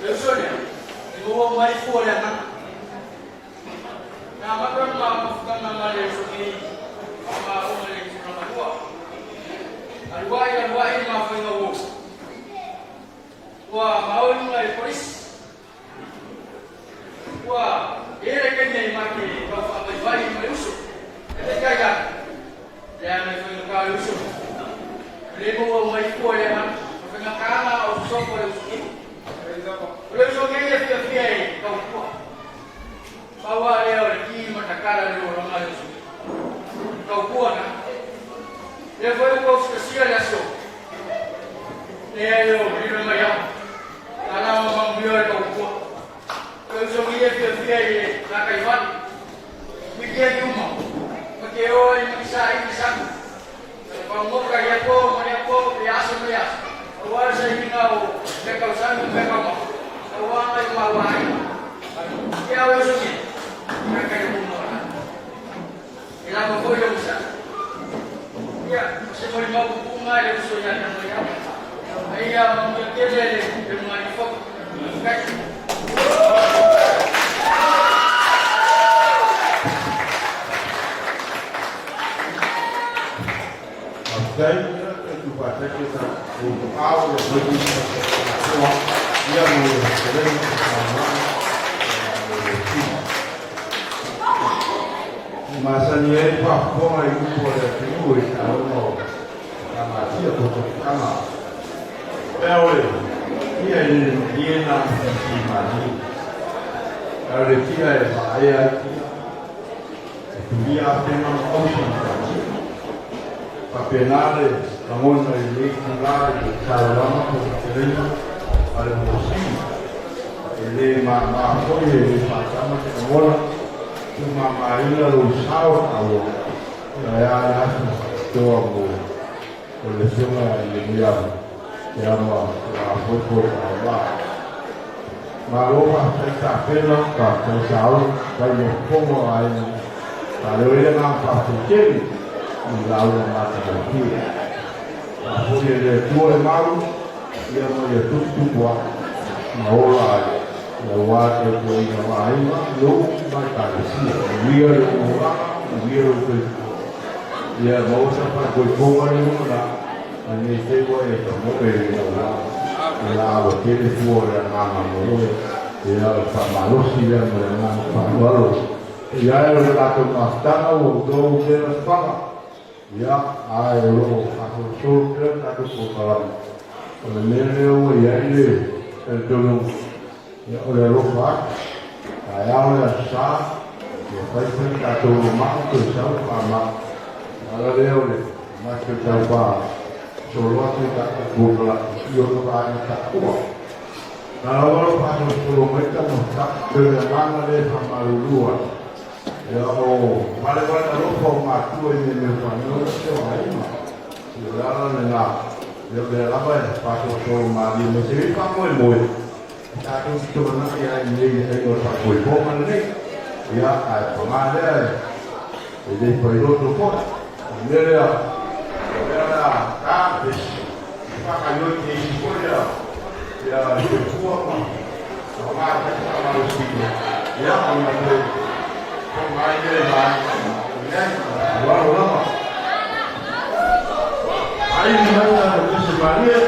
Le uso lea. E maua mai fua le agaga. Na mata ma mafukanga ma le uso ngi ma o ma le uso na matua. Aluai aluai ma whainga wo. Ua maoli mai polisi. Ua ere kenya i make kau wha mai vai mai uso. E te kai ka. Le ana i whainga ka le uso. Le maua mai fua le agaga. Whainga kaanga o soko le uso ngi. O le uso ngi e fia fia e kau fua. Paua lea o le ki matakala le oranga le uso ngi. Kau fua na. Le foi o kau sikasia le aso. Le ai o lilo mai au. Ala ma mambio le kau fua. Ka uso ngi e fia fia e la kai whati. Wiki e uma. Ma ke o i makisa i kisangu. Pa moka ia ko, ma ia ko, le aso ma le aso. Aua sa hinga o me kau sangu me kau ma. Aua mai ma wai. Ke au uso ngi. Ka kai mo na. E la ma foi o musa. Ia, se mo mau kupunga le uso ia na mo ia. Ai ia ma mo kele le le mo ni fo. Kai. Faafetai e tuufaatasi sa au le foi ma ia mo le fetalaiga ma saunoaga mo le sima. Masani ai faafofoga i upu o le atunuu i taaloga o tamatia po o tama. Pea o le tia e le malie na si mali. A o le tia e maaea ai tia. E tulia afega ma ausi ma tamatia. Faapena le lagona i lenei itulā i le taulaga po o fetalaiga a le mosili. E le māmā foi e le faatama se lagona tuumāmāina lou sao taua. Ia e a le aso toa mo o le afioga i le Muiavu e ama la foi po taua. Malo faafetai tapena, faafetai saolo, faafetai lofofoga o aiga. Faaleoina agaga faafetai tele i lauga matagofie. Faafoi e le Atua le malu ia ma ia tuputupu ae ma ola ai aua tautuaina o aiga, nuu ma Ekalesia. Manuia le olaga, manuia lou soifua. Ia maua sa faikoikoga i le lumanai, ae nei te i ua e tamoe i lau lā. E la ua tele fua o le agaga moe, ia o le faamalosi lea ma le agaga faaaloalo. Ia e o le latou mafutaga ua outou lea faga. Ia, ae o lo o faasolosolo pea le tatou polokalame. O le mea lea ua i ai le talitonuga, ia o le alofa atu, taeao le Aso Sa, ia fai foi le tatou mamao toe sau le faamai. O le ala lea o le manatu e tau faasolo atu le tatou polokalame i ona vaega taua. Na lava lou faasolosolo mai taumafataga, pei o le agaga lea e faamalulu atu. Ia o valevale alofa o matua i mea mea fanau e se o aiga. Ia o le ala lena, ia o lea lava e faasolosolo malie mai se i faamoemoe, e tatou te toanai ai nei i le faiga o le faafoefoga lenei. Ia, ae paga lea e le failoto foi. O le mea lea, o lea o le a ta le vesi, e faagaoioi te isi foi ia, ia le soifua ma faaaoga ai le faamalositino, ia ona toe fofoga ai lea i vaega uma o i ai. Faaaloalo lava. Saili mai la pese malie.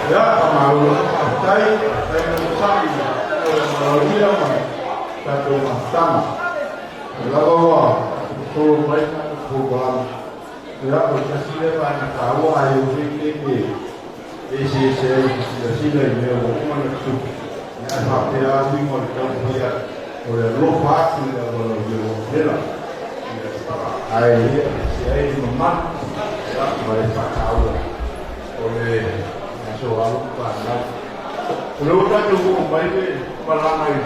Ia, faamalo lava, faafetai, faafetai mo le onosai i le valaaulia ma le tatou mafutaga. O lava ua faasolosolo mai le tatou polokalame, ia, o le tasi lea vaega taua ae ou te keke e eseese ai i se silasila i mea ua uma ona tutupu, ia ae faapea lava uiga o le taumafai atu, o le alofa atu i le auala o Iehofa, ia, ae le aveese ai le mamalu, ia, ma le faataua. O le aso alo ma fanau. O lea ua tatou oo mai le malaga i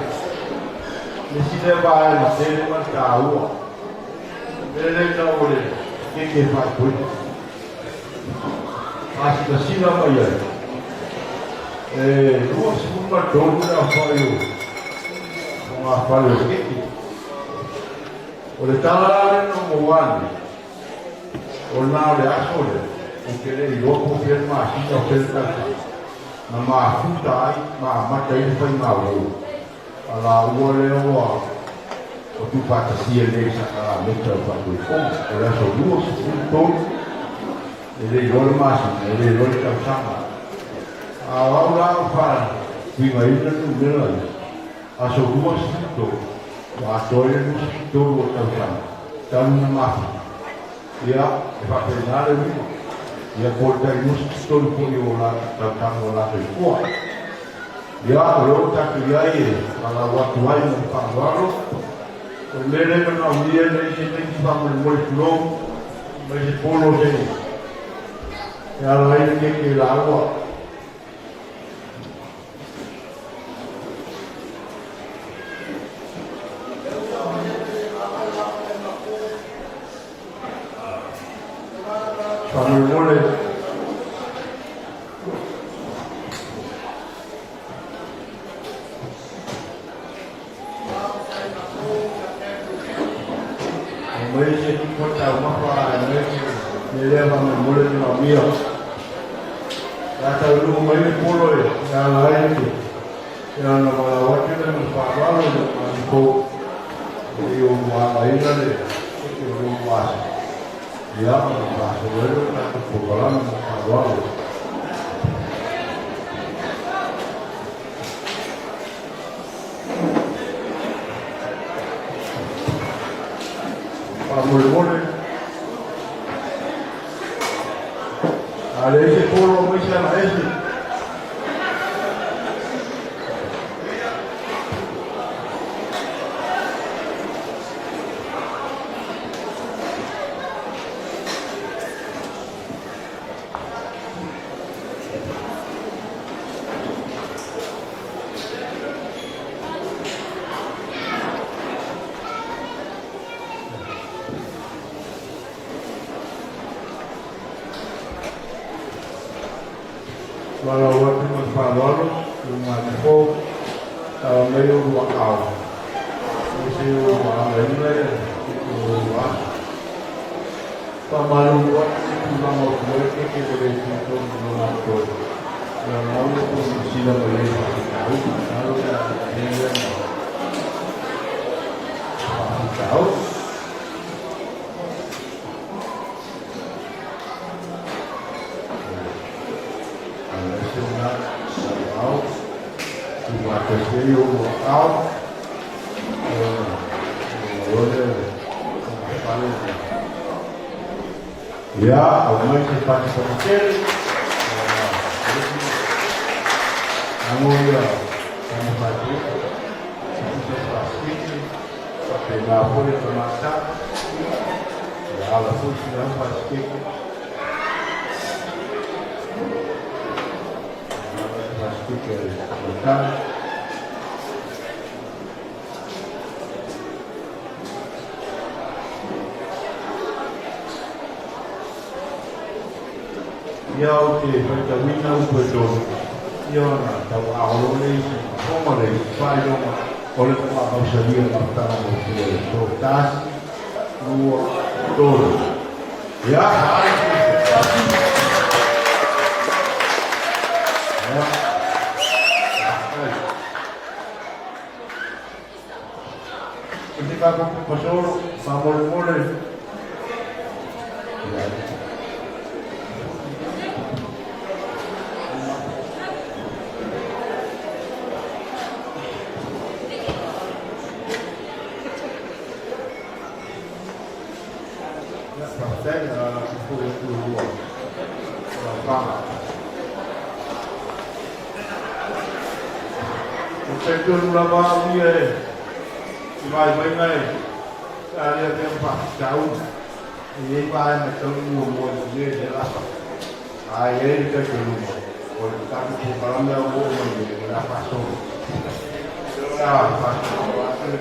le isi lea vaega tele ma le taua. O le mea lea e tau o le keke faaipoipo. A silasila mai ai, e 23 le aofai o fogafale o le keke. O le tala la lea na ou maua ane, O lena o le aso lea, ou te le iloa po o fea le masina o fea le tausaga, na mafuta ai ma amata ai le faigauo a lāua lea ua ua tuufaatasia nei i sakalameta o le faatoefoga. O le aso 23, e le iloa le masina, e le iloa le tausaga. A o au la ua faauigaina numera ia, aso 23, ua atoa ai le 23 o tausaga talu na mafuta. Ia, e faapena le uiga. Ia, po o le tai 23 foi o latou tausaga o latou ikoa. Ia, o lea ua tatou i ai e valaau atu ai ma le faaaloalo. O le mea lea e manaomia nei se taimi faamolemole tulou mai se polo se e ala ai le keke laua. Faamolemole. Aumai se tupa taumafa ae me lea faamolemole le manaomia. Pe a taunuu mai le polo e ala ai le e ana valaau atu lea ma le faaaloalo i lou matou e le i ou againa le le aso. Ia, ona faasolo ai lea o le tatou polokalame ma le faaaloalo. Faamolemole, a leai se polo, aumai se alaese. Valaau atu ma le faaaloalo i le matou tala mai o lua ao. Aemaise o lua againa e o lua aso. Faamalulu atu i tulaga o tuai keke ua le tutonu i lona toe. Ia mau le tou silasila mai ai i faafitauli. Masalo pe a lelei lea ma faafitauli. Aemaise lena ao tuufaatasi ai ou ao ona lea o le ia aumai se patipati tele ago ia taumafai se pasikeke faapena foi le tamaitai ia ala foi sina pasikeke pasikeke a le tamaitai. Ia ou te faitauina upu e tolu, ia ona tauaao loa le isi ma le isi faailoga o le faamausalia o le amataga muamua o le aso. Tasi, lua, tolu. Ia, ia, O se tatou pepa solo, faamolemole. Ia, faafetai, a foi atu i lua laofaga. Ou te talitonu lava au ia e i vaivaiga e sa le avea ma faafitauli. E i ai vaega e tatau ona muamua i le lea lava. A i ai le talitonuga o le tatou polokalame a ua oo mai nei, o le a faasolo. O le a faasolo atu le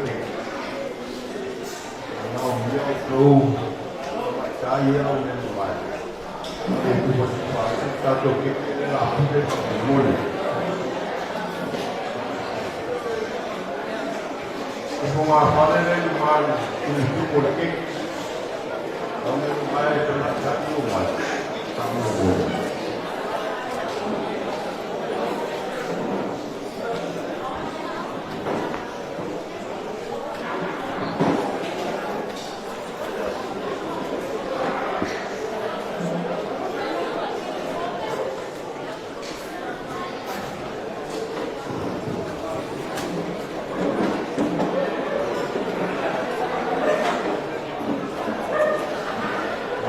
manaomia outou tamaitai ia au mea mamae e tufatufa atu le tatou keke lea la pule faamolemole. O fogafale lea i luma i le tumutumu o le keke. Au mea mamae e tamaitai o mai faamolemole.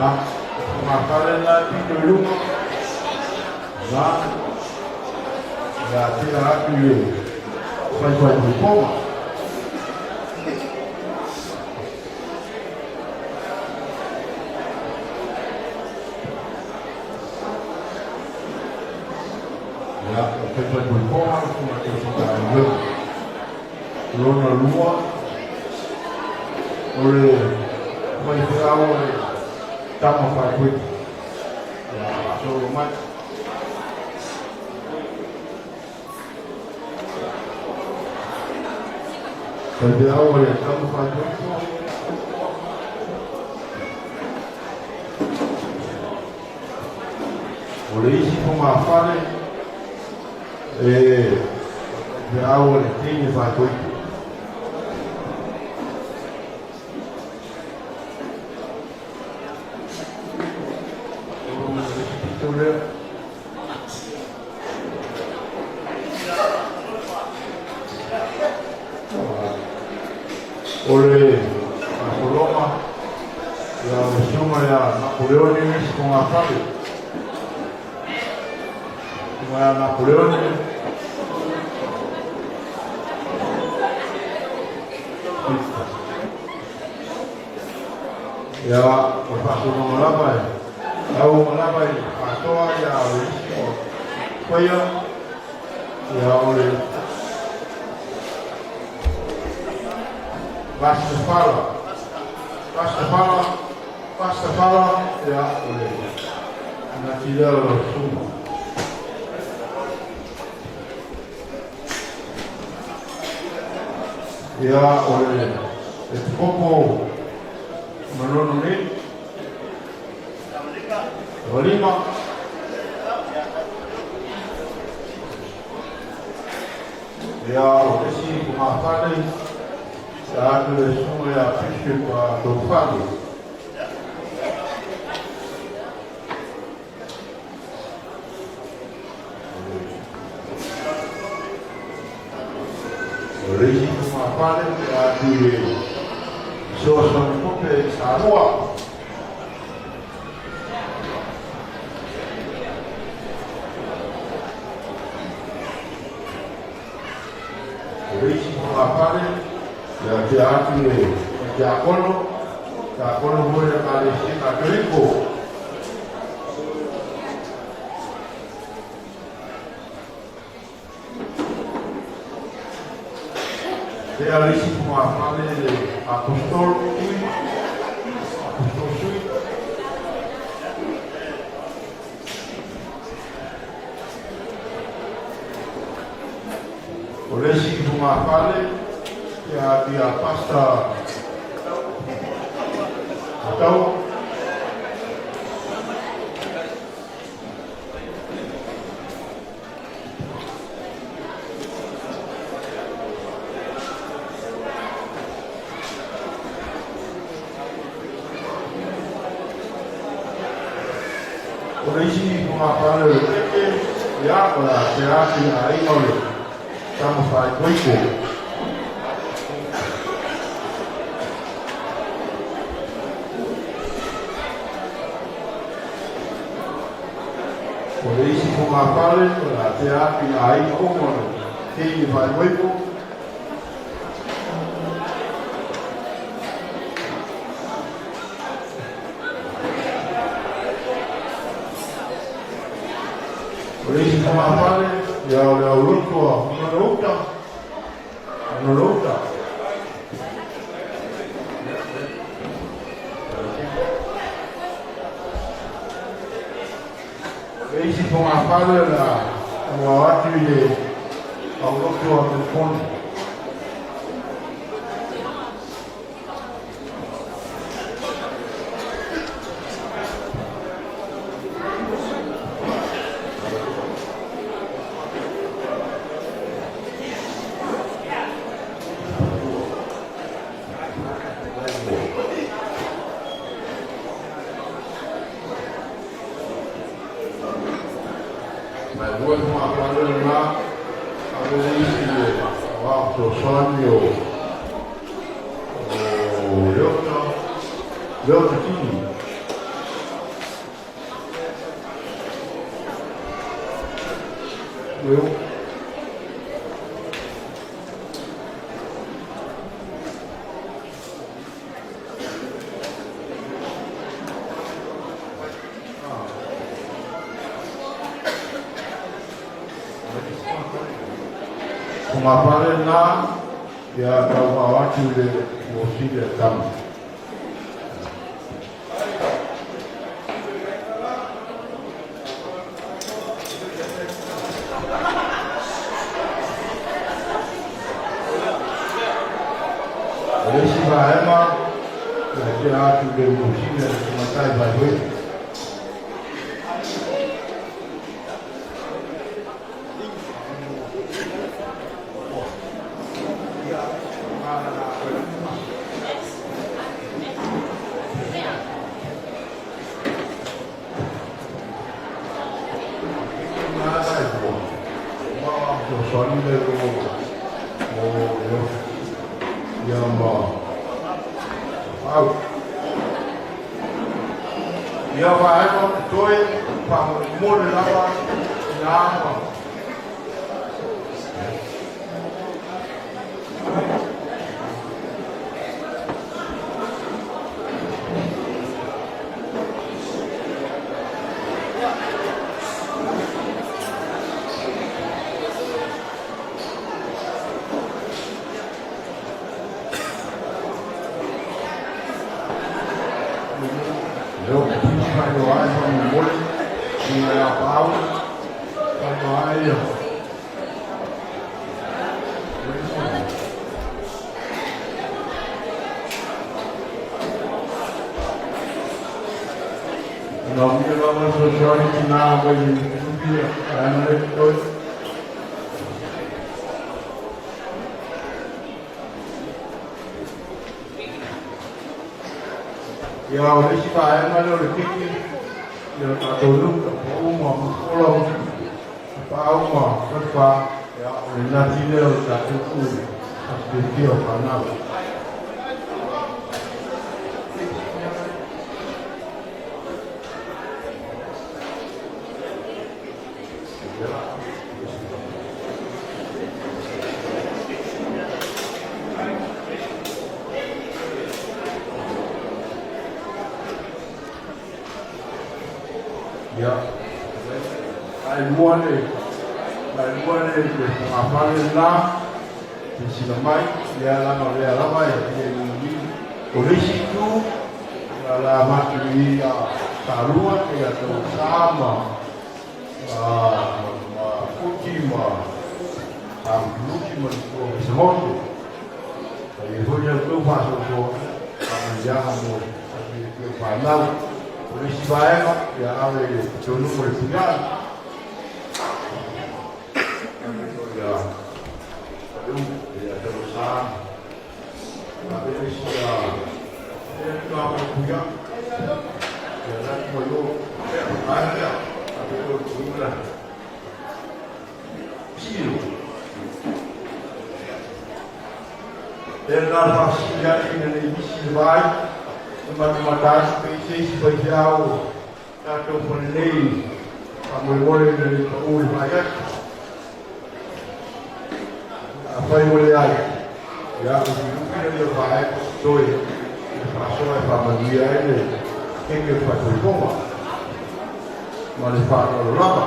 A, fogafale la e pito i luga, la, o le a tea atu i le faifaipuipoga. Ia, o le faifaipuipoga le tausi Lona lua, o le faifeau a le tama faikoiko. Ia, faasolo mai. Faifeau a le tama faikoiko. O le isi fogafale, e faifeau a le teine faikoiko. matou lea. O le faasologa, ia o le susuga ia Napoleone isi fogafale. Susuga ia Napoleone. Ia, o le faasologa lava e lauga lava i Fatoa ia o le isi o faia, ia o le Pastafala, Pastafala, Pastafala, ia o le nati lea o le susuga. Ia, o le Epikopo Manono nei, Tamalima. Ia, o le isi fogafale, sa atu le susuga ia Bishop Taufale. O le isi fogafale, ia atu i le fesoasoani tupe i Samoa. O le isi fogafale, ia tea atu le tiakono, tiakono foi le Ekalesia Katoliko. Tea le isi fogafale le Apostolo Tui, Apostolo Sui. O le isi fogafale, ia atu ia Pasta Matau. O le isi fogafale o le Keke, ia, o le a tea atu i aiga o le Tama Faikoiko. O le isi fogafale, o le a tea atu i aiga uma o le Teine Faikoiko. O le isi fogafale, ia o le aulotu a Manolouta. Manolouta. O le isi fogafale o le a tauao atu i le aulotu a Melefone. Mai lua fogafale lena, ave le isi i le aoao fesoasoani o Leota, Leota Kini. Leo. Fogafale lena, ia tauao atu i le fuosili a tama. O le isi vaega, ia tea atu i le fuosili a le tamaitai vaevae. fesoasoani le o mo le ofi ia ma au. Ia vaega o totoe faamolemole lava ina ma Leo ki whainoa ai faamolemole i ngā pau whainoa ai ia. Nā mia lava fesoasoani ki nā mai i ia ana le toi. Ia o le isi vaega lea o le keke, ia o tatou nuu, pau ma ola, pau ma fatufā, ia o le nati lea o le tatou pu aso fiafia o fanau. Ia, ai lua le, ai lua le le fagafale lena, silasila mai, ia laga o lea lava e ia i o le isi itu, ia la matou i a Salua, ia tau sa ma ma Futi ma Luki ma le Samote. E foi le tou faasoasoa faamanuiaga mo le fanau. O le isi vaega, ia ave i le tonu o le puiai. Ia, ia tau sa. Ave le isi ia, ia tau mo puiai. Ia lati mo lo, ai lea, ave o le puiai. Silo. E nā whaasili ai ina nei misi le vai, e matamatasi pe i se isi faifeau tatou fanenei faamolemole ina nei paʻū le vaai atu. Afai ua leai, ia lufilufi na ia vaega o totoe i le faasoa e faamanuia ai le keke o le faatoifoga ma le faaaloalo lava.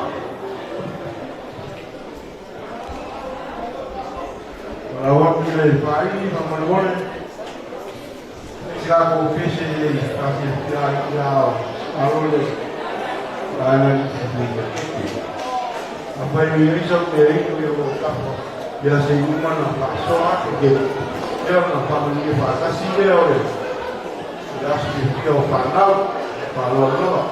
Lau atu le faaili faamolemole, se tatou pese i faafiafia ai ia alo le vaega i keke. Afai o i ai sau mea inu ia o tafa, ia se i uma na faasoa ake ke lea ona faamanuia faatasi lea o le aso fiafia o fanau faaaloalo lava.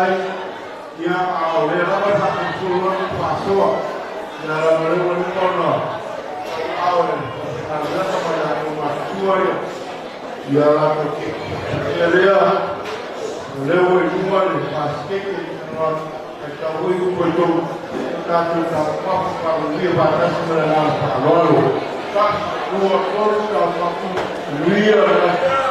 Faafetai, ia, a o lea lava e faafolofolo atu faasoa, ia leaga o lea ua leva ona tauaao e le aufaigaluega ma i latou matutua ia latou ia lea, o lea ua i luga le pasikeke, faitau foi upu e tou tatou taumafa faamanuia faatasi ma le agaga faaaloalo. Tasi, lua, tolu, taumafa, manuia le aso.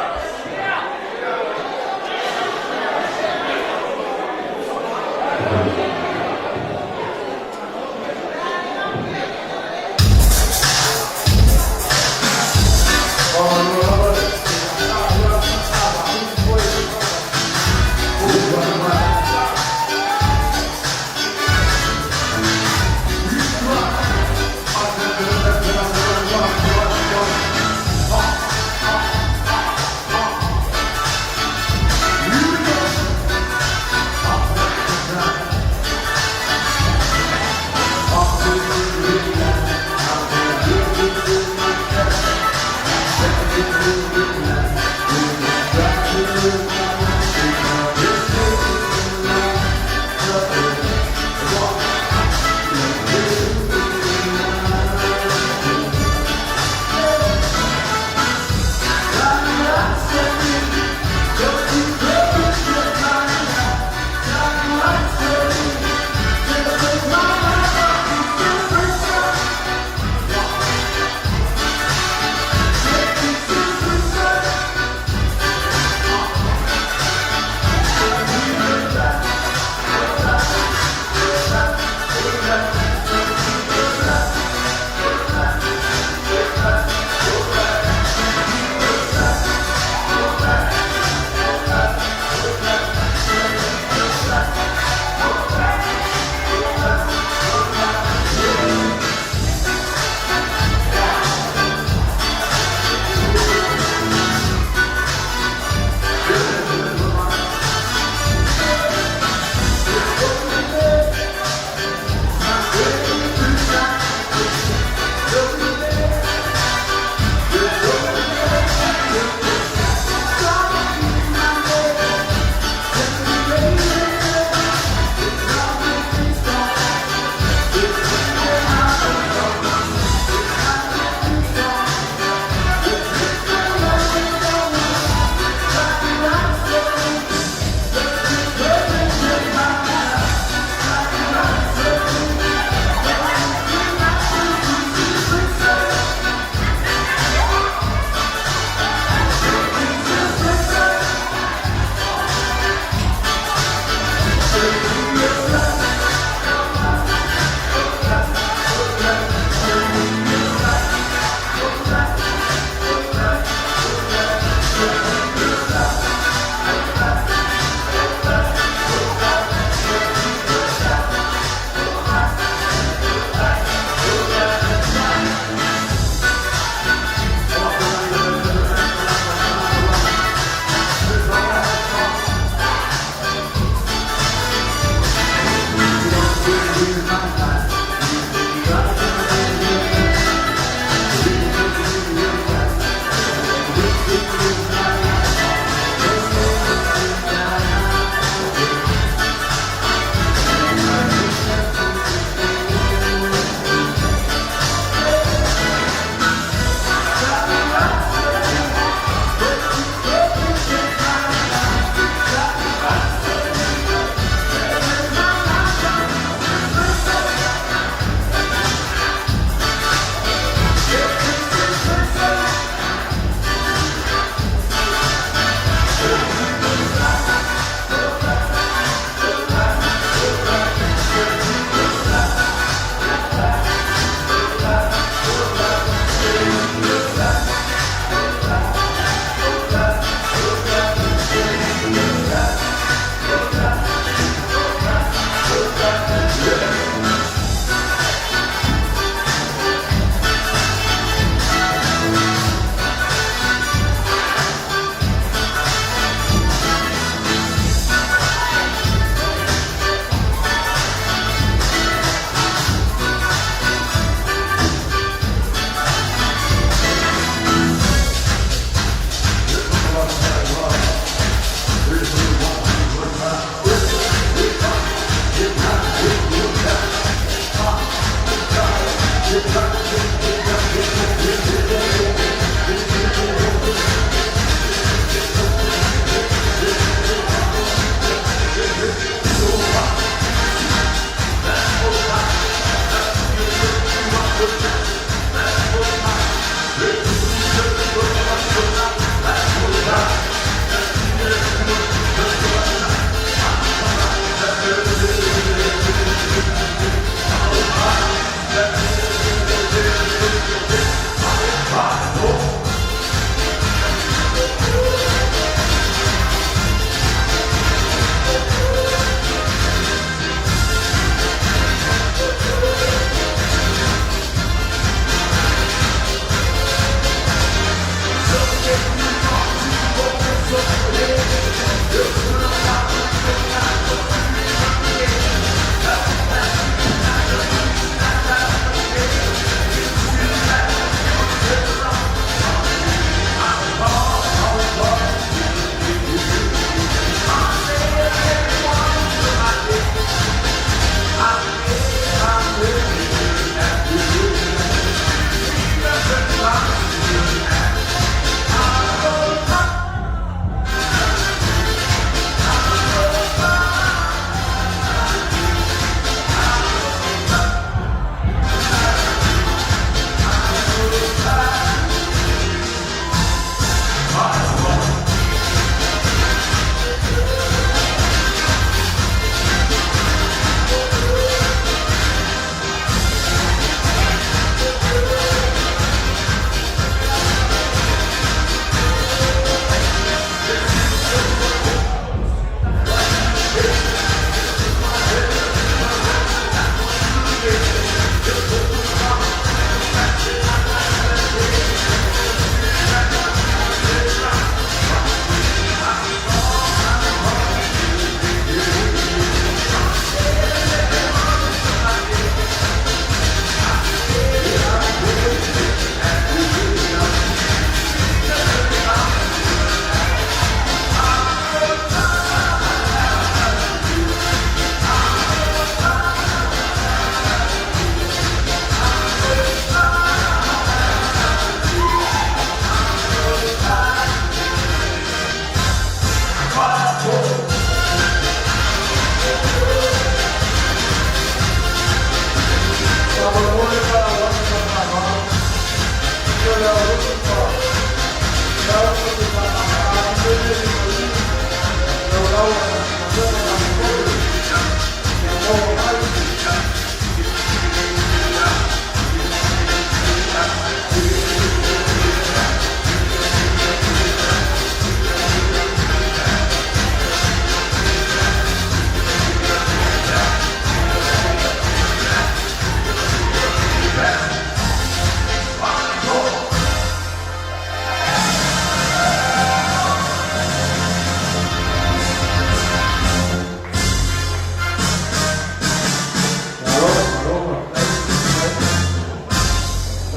Malo, malo, faafetai,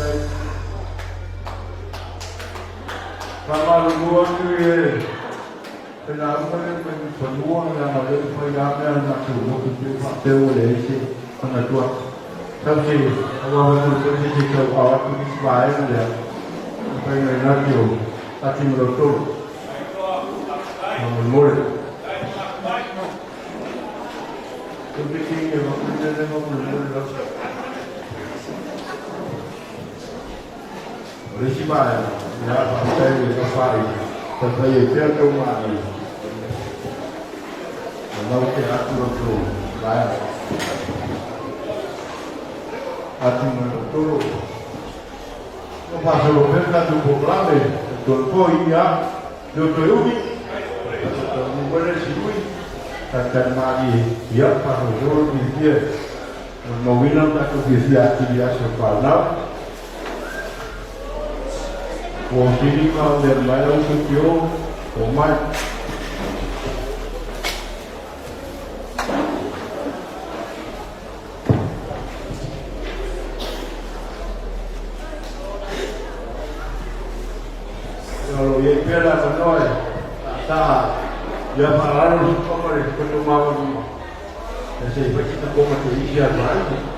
faafetai. Faamalulu atu i le lauga lea mai fanua leaga o lea ua fai lava mea a le matou motu pei faapea ua leai se manatu atu. Tau se aua faamolemole se i tauaao atu nisi vaega lea e fai mai nati o ati ma lautolu. Faamolemole. Ou te kini e faamolemole faamolemole lava. O le isi vaega, ia, faafetai i le tafaai, taumafai ai pea tou manaia, e mau tea atu la outou vaega. Atu ma le tolo. Ua faasolo pea le tatou polokalame, e toe foi, ia, le o toe umi, tatou taunuu mai le isi lui, talitali malie, ia, faasolosolo le fiafia e molimauina lo tatou fiafia atili i aso e fanau. Ua sili ma mea mai lau uso Tio, o mai. Ia o lo o i ai pea le avanoa e taataa ai. Ia faalalo le suka ma le potomavalima. Ia se i fai sina koma te isi a vaega.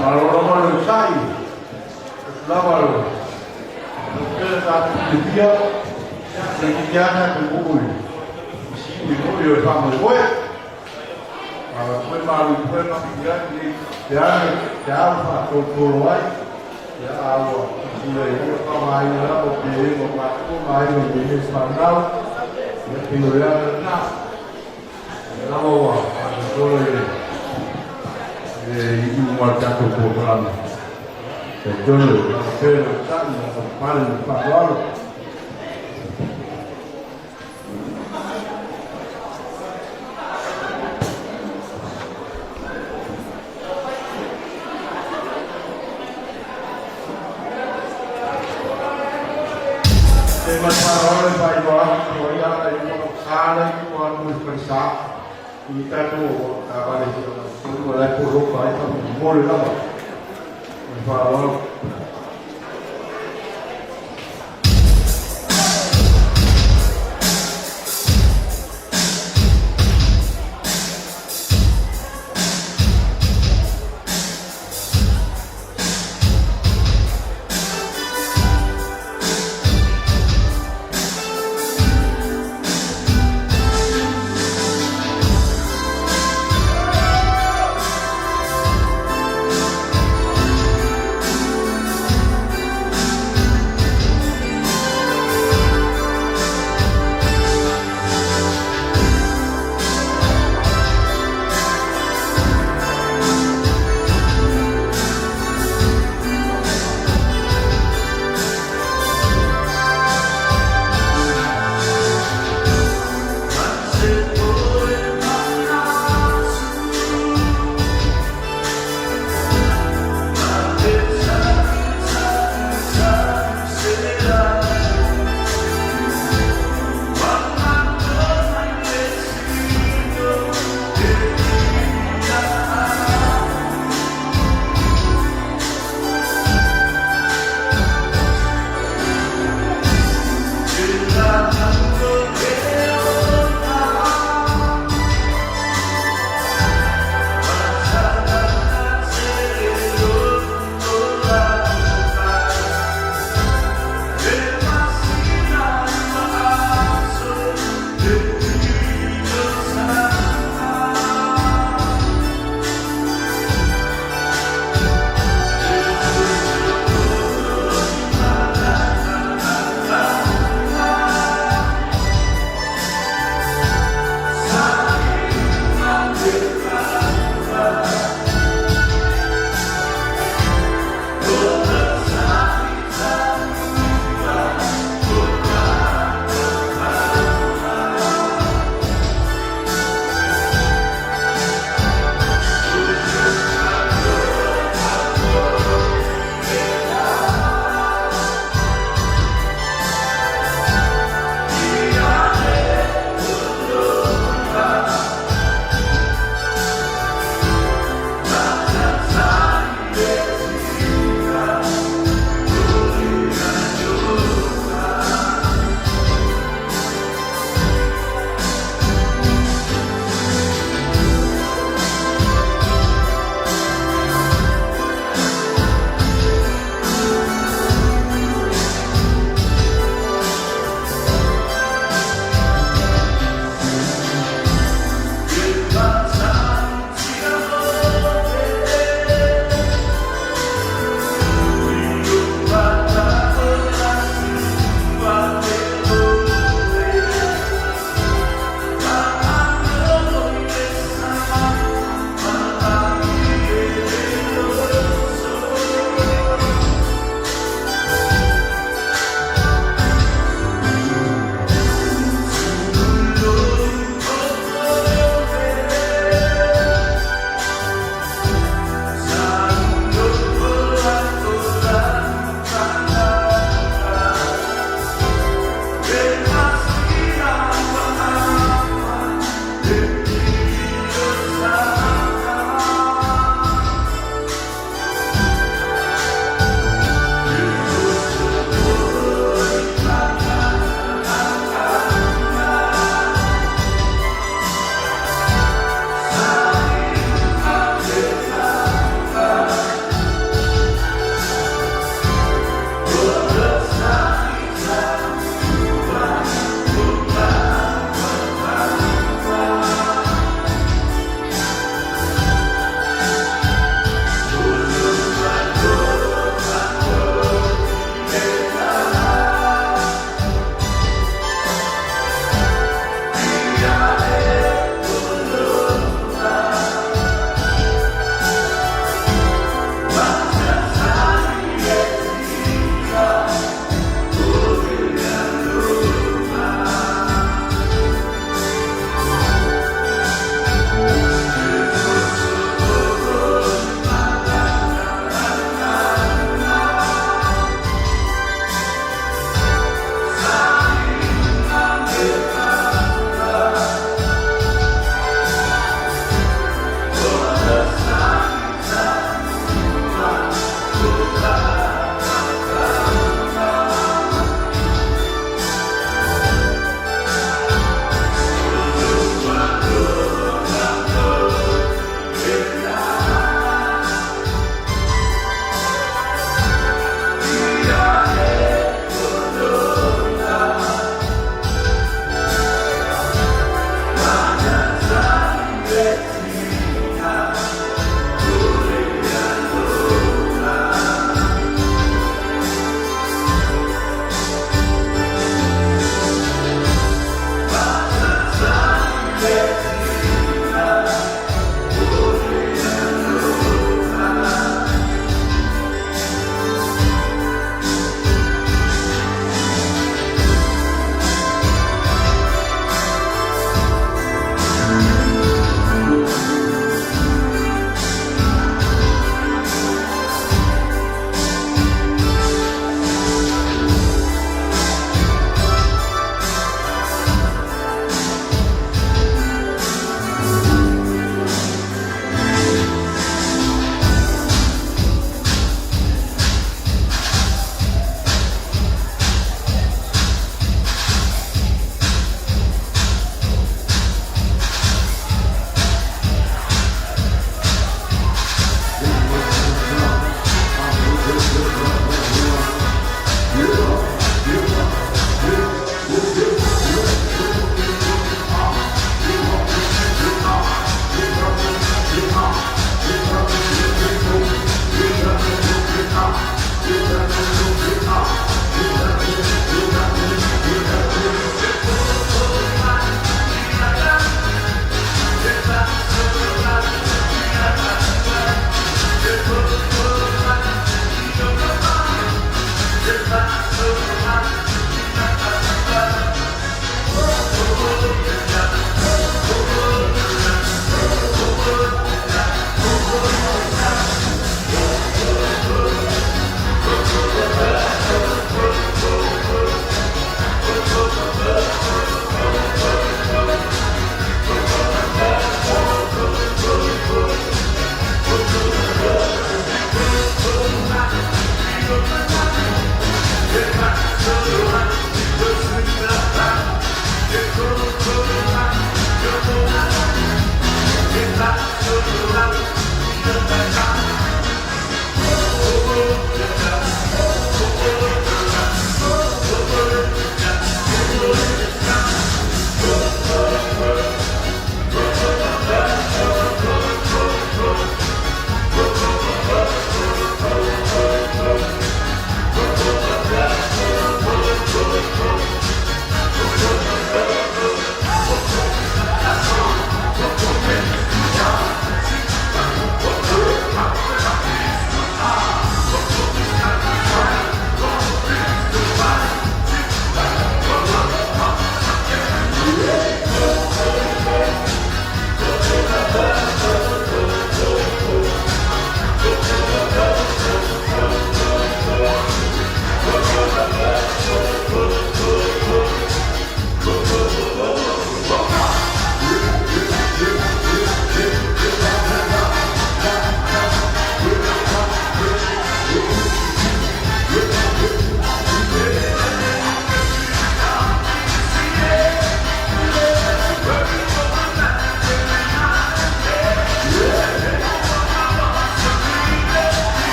Malo lava le sai. Lava le. Tele ta te pia. Le ki te ana te ui. Si ui ui o fa mo koe. A koe malu koe ma ki ia ni te ana te au fa tō tō ai. Ia aua. Si le i o fa mai la o te e mo ma ko mai o te e fa nau. Ia te o ia na. Ia lava ua. A te tō le e i uma tatou polokalame. E tonu, pē le sa'i, na pale le faaaloalo. E ma faaaloalo e faailoa atu o ia i mo sa le i mo atu i falesa. I tatou taavale tonu o lai poloka ai fa mo le lava. Ma faaaloalo.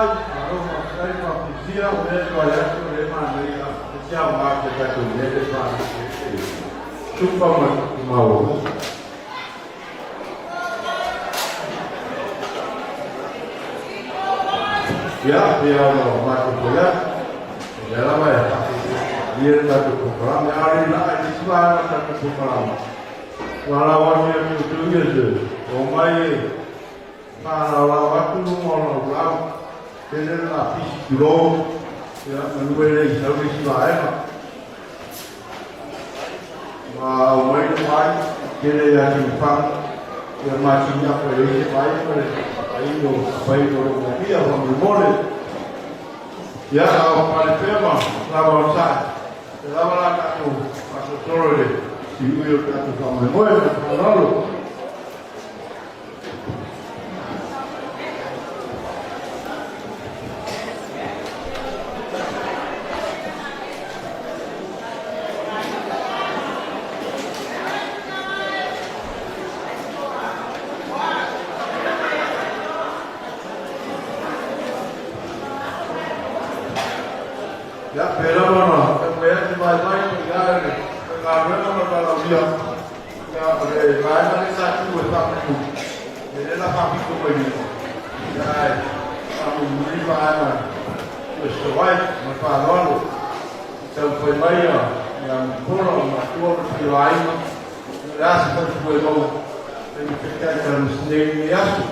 Faafetai, malo faafetai ma fiafia o lea e vaai atu o lea e manaia e se aoga i se tatou mea lea e faaeteete tupa ma tupu maualuga. Ia, pei lava ona matou fai atu, o lea lava e faaeteete le tatou polokalame, a o le laa i le isi vaega o le tatou polokalame, ua lau atu ia te outou ia se omai e faalaolao atu luga o laulau, tele le lapisi, tulou, ia, manu e le i sau le isi vaega. Ma aumai le vai, tele ia Tiufaga, ia ma Tiniapo e leai se vai ma le ai o vai o lo manaomia faamolemole. Ia, a o pale pea ma lava o sae, e lava la tatou faasolosolo i le siui o le tatou faamoemoe ma le faaaloalo. Ia, pei lava ona taumafai atu vaivai i le galuega ma le valaaulia. Ia, o le vaega lea sa tuu e faapito, ia lea la faapito mai lima, ia ae faamulimuli vaega e sosoo ai ma le faaaloalo. I taumafai mai ia Mulipola o matua ma le paia o aiga, ia o le a se faletua e maua e le taitai talusi nei i lenei aso.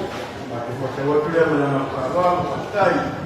Matou faatau atu lea ma le agaga faaaloalo. Faafetai.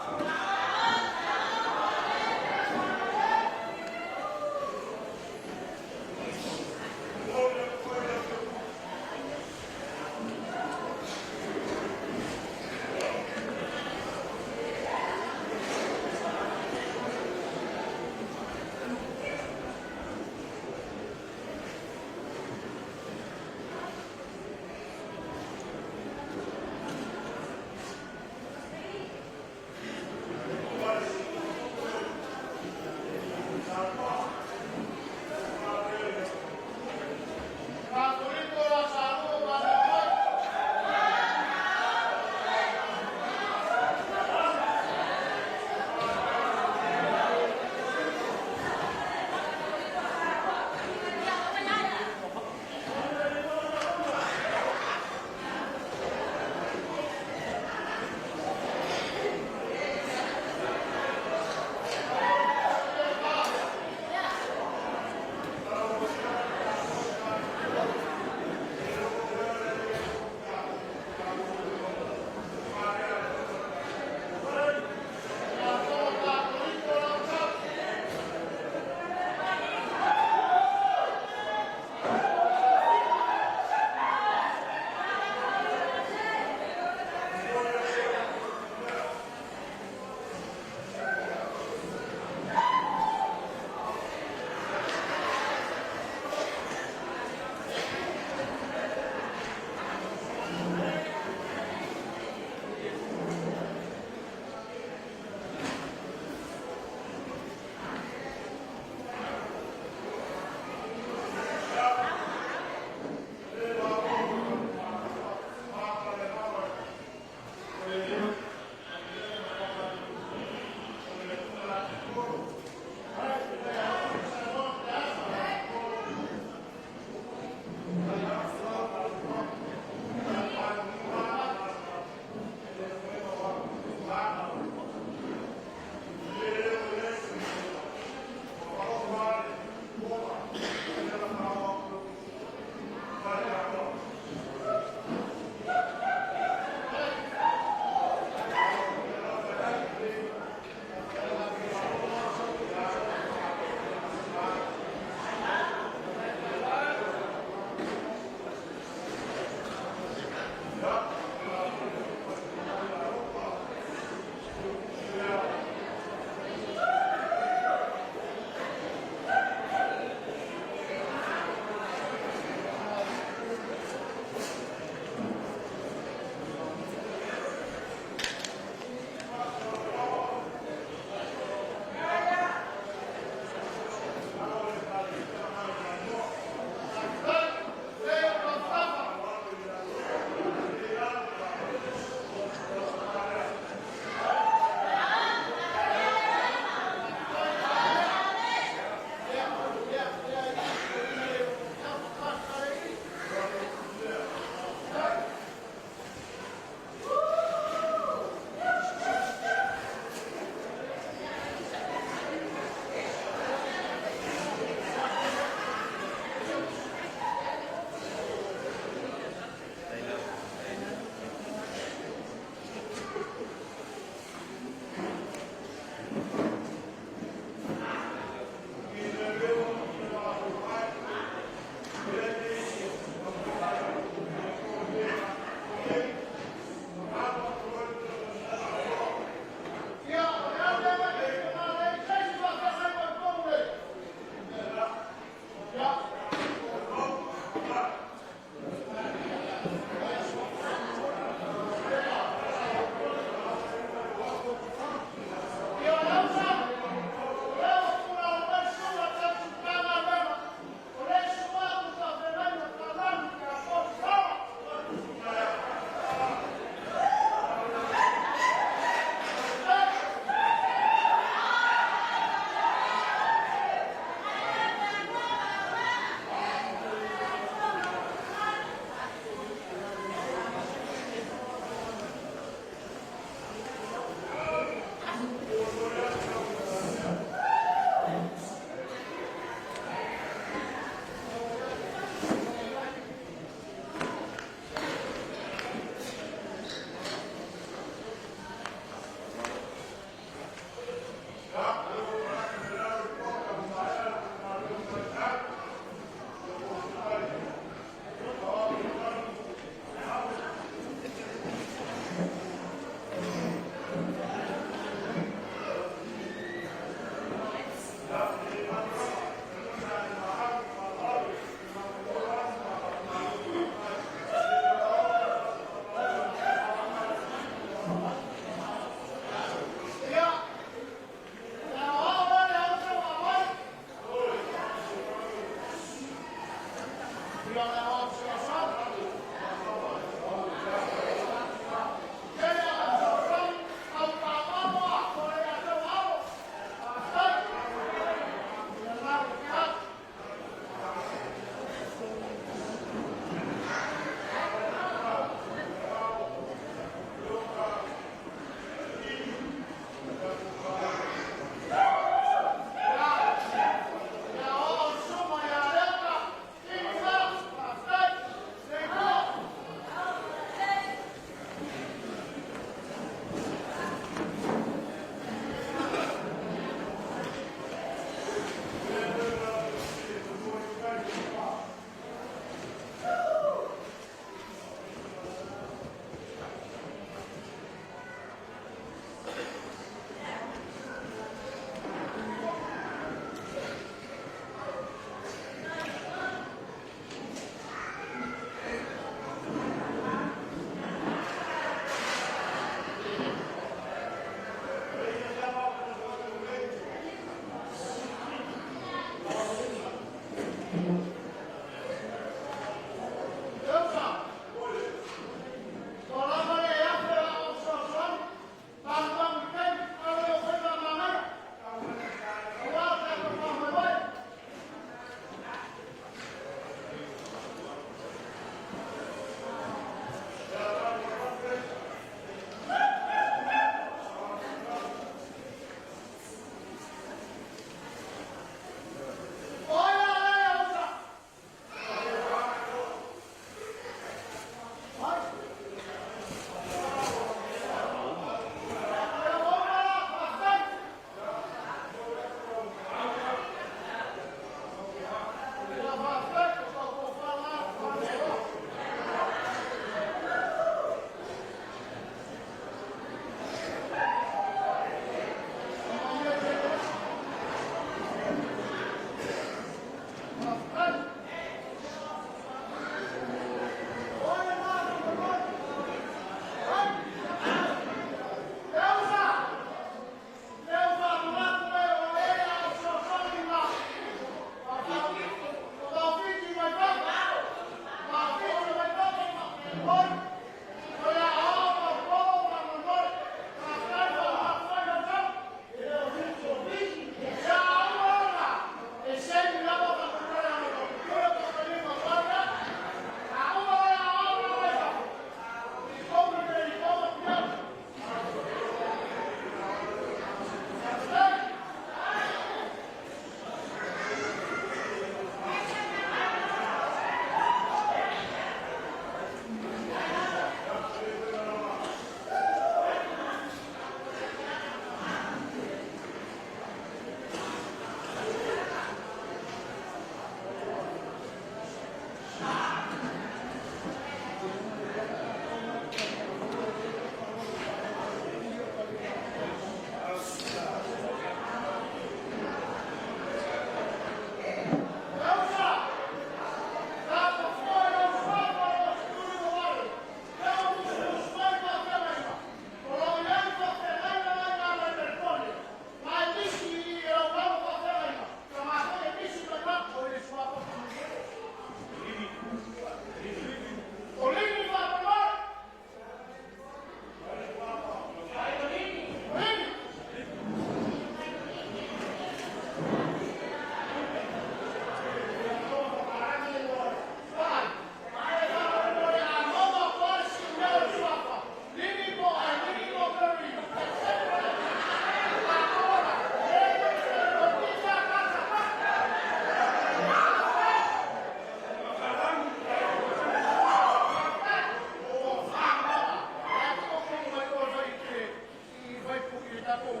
i tatou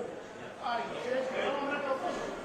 aiga, e le o mea tau fai.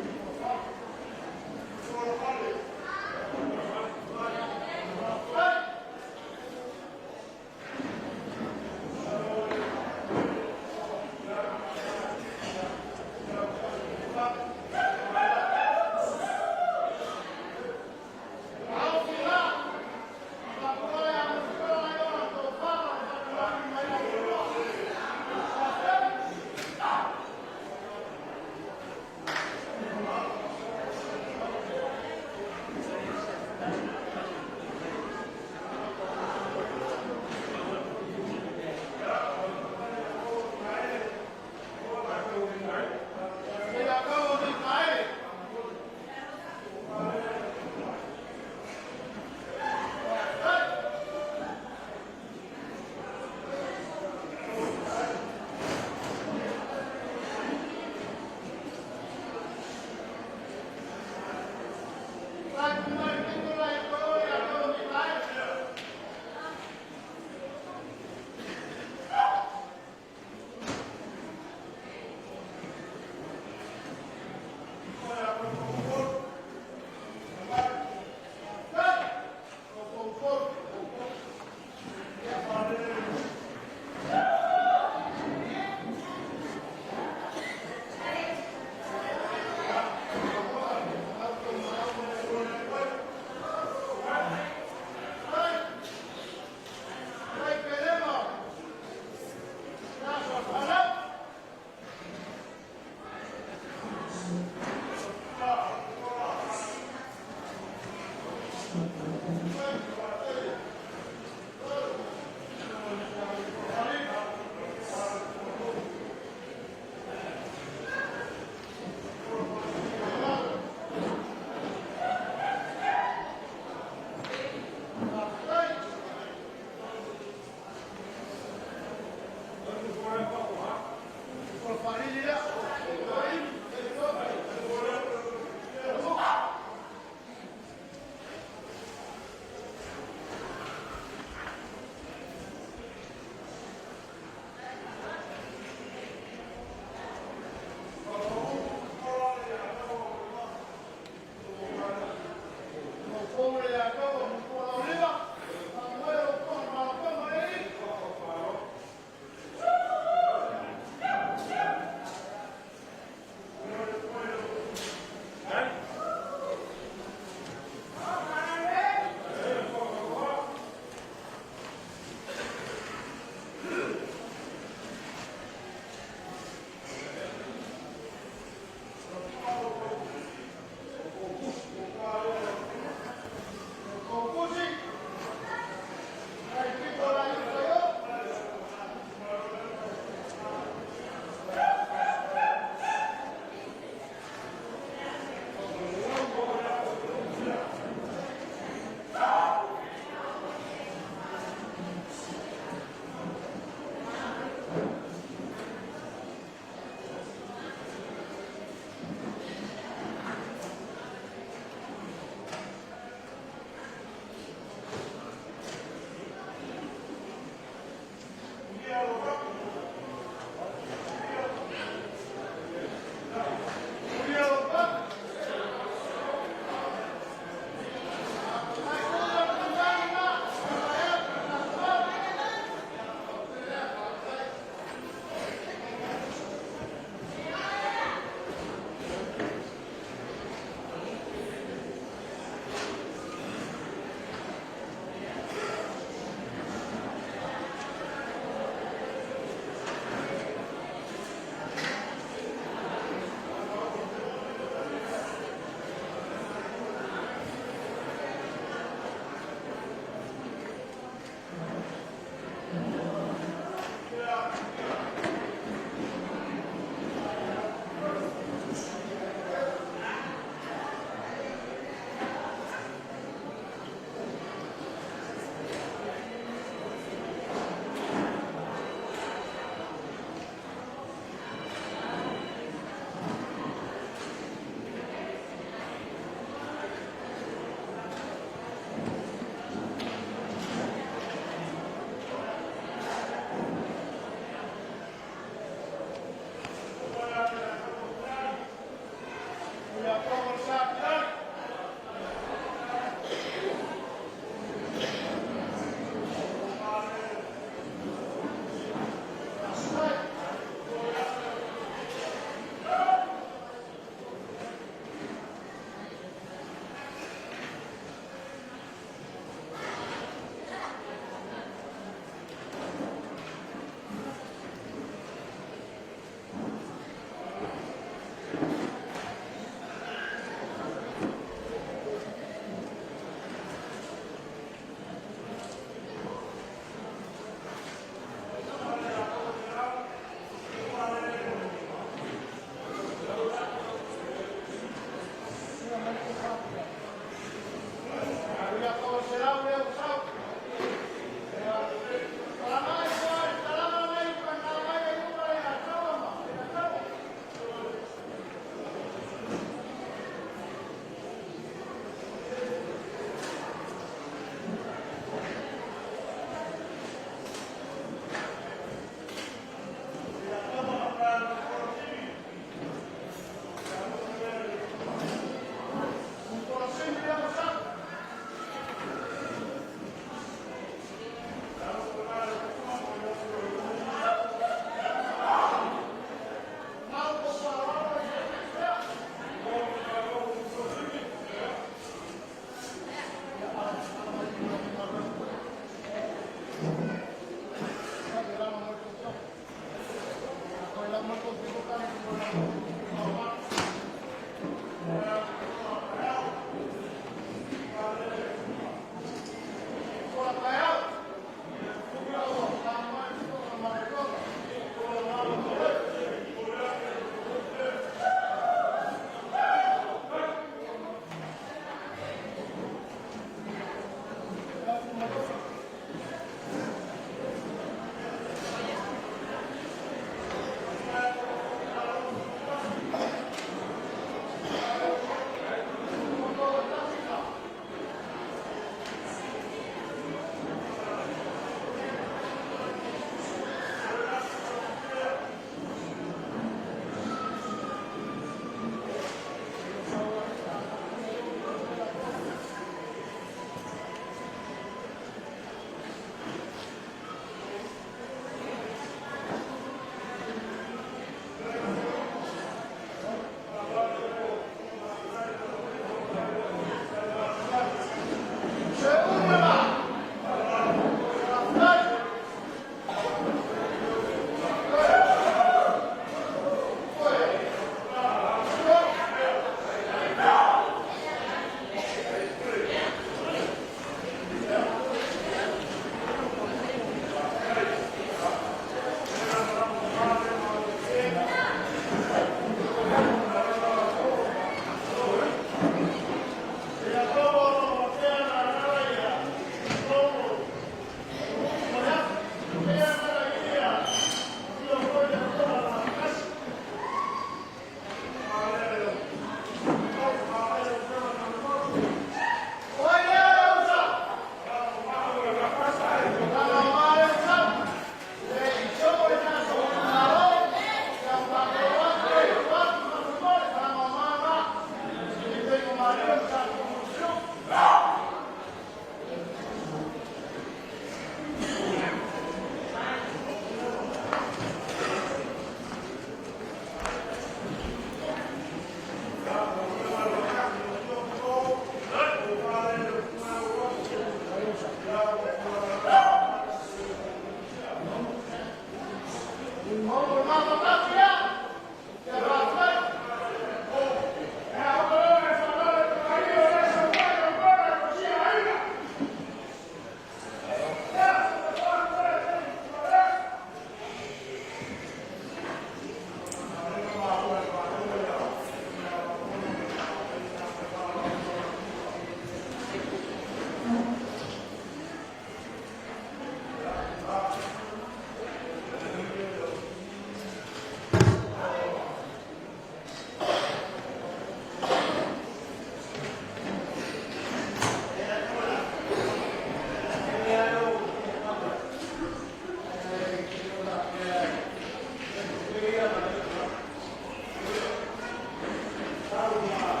Thank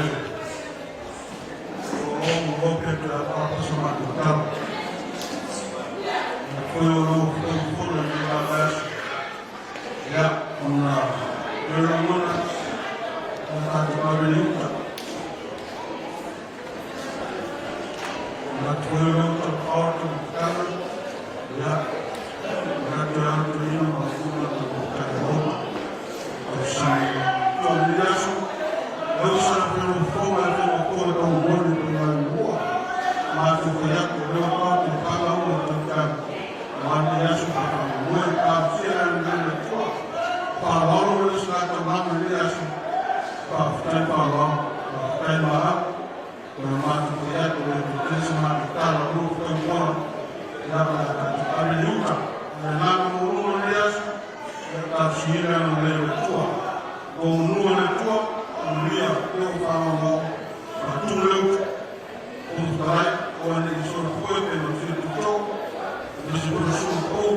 oe o o o pe te a pa sa ma tu tau. Na koe o lo ko ko le ni la la. Ya ona le longona o ta tu pa le uta. Na koe o lo ta pa tu tau. Ya na tu a tu ni ma fu na tu ta o. O sa to ni aso. Eu sa pe o fo ma te o ko to mo ni tu ma mua. Ma tu ko ya ko le pa tu pa la o tu ta. Ma ni aso pa mo e ka fia ni le tua. Pa la o le sa ta ma ni aso. Pa tai pa la. Pa tai ma. Ko ma tu ko ya ko le tu te sa ma ta la o ko mo. Ya ma ta tu pa le uta. Na na mo mo ni aso. Ya ta fia ni le tua. O nua le tua. Maria, o whanau, ma tūleu, o tarai, o ane i sona koe pe ma whiri tuto, o si kura suna kou,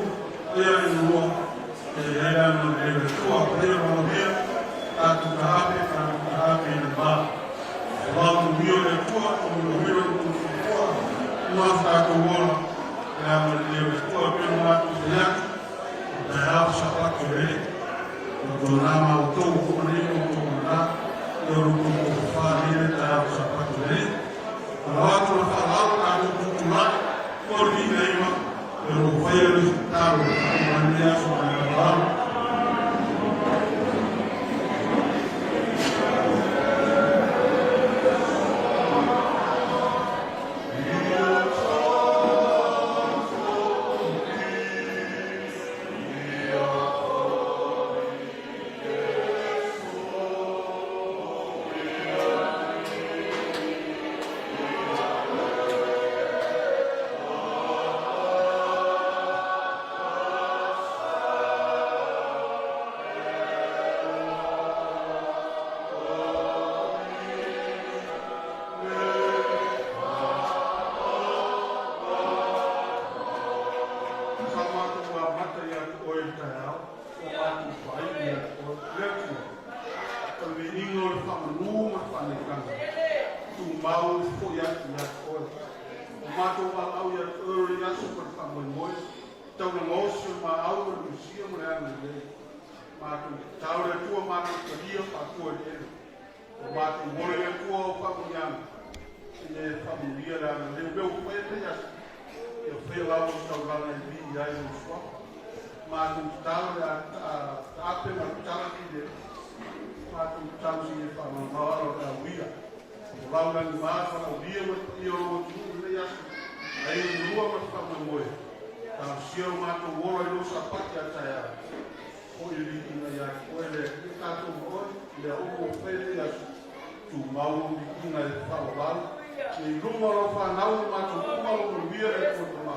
e ai nua, e ai ana e le tua, e ai mea, tātu ka hape, tātu ka hape i le mā. O lau tu mio le tua, o mio mio le tu tua, ua tātou ora, e ana le le tua, pe no mātu te atu, o te hao sa pake rere, o tō nama o tō o o tō mana, o ruku o whānire ta hao sa pake rere. O wātu la whalau tātou tutulai, o ri neima, e ro whaia le taro, o mani aso mai a lau. Sa mātou a mata ia te oe i tai ao, o mātou whai ia te oe le atua. O le ingo le whamanū ma whanekanga. Tu mau fo ia te ia te oe. O mātou au au ia te oe le aso pa te whamoemoe. Tau na ngosi o ma au o le musia mo le ana le. Mātou tau le atua mātou taria whakua le ere. O mātou mole le atua o whamoeana. E whamoeia le ana le meo whae te aso. Ia whea lau o tau lana e vi i ai o sua. Mātou tau le a ape ma tau ki le. Mātou tau si e whangamawara o te awia. O lau langi maa whanaulia ma te ia o tu le aso. Ai o lua ma te whamamoe. Tau sia o mātou ora i lo sa pati a tai a. O i li ina ia koe le e tātou ma oe, le a o whae le aso. Tu mau li ina e whalalau. I luma ro whanau mātou uma lo manuia le atua tama.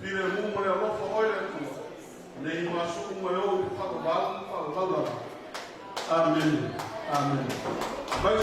File mu le alofa oe le atua. Nei maso uma e o i whalalau, whalalau lava. Amen. Amen. Mai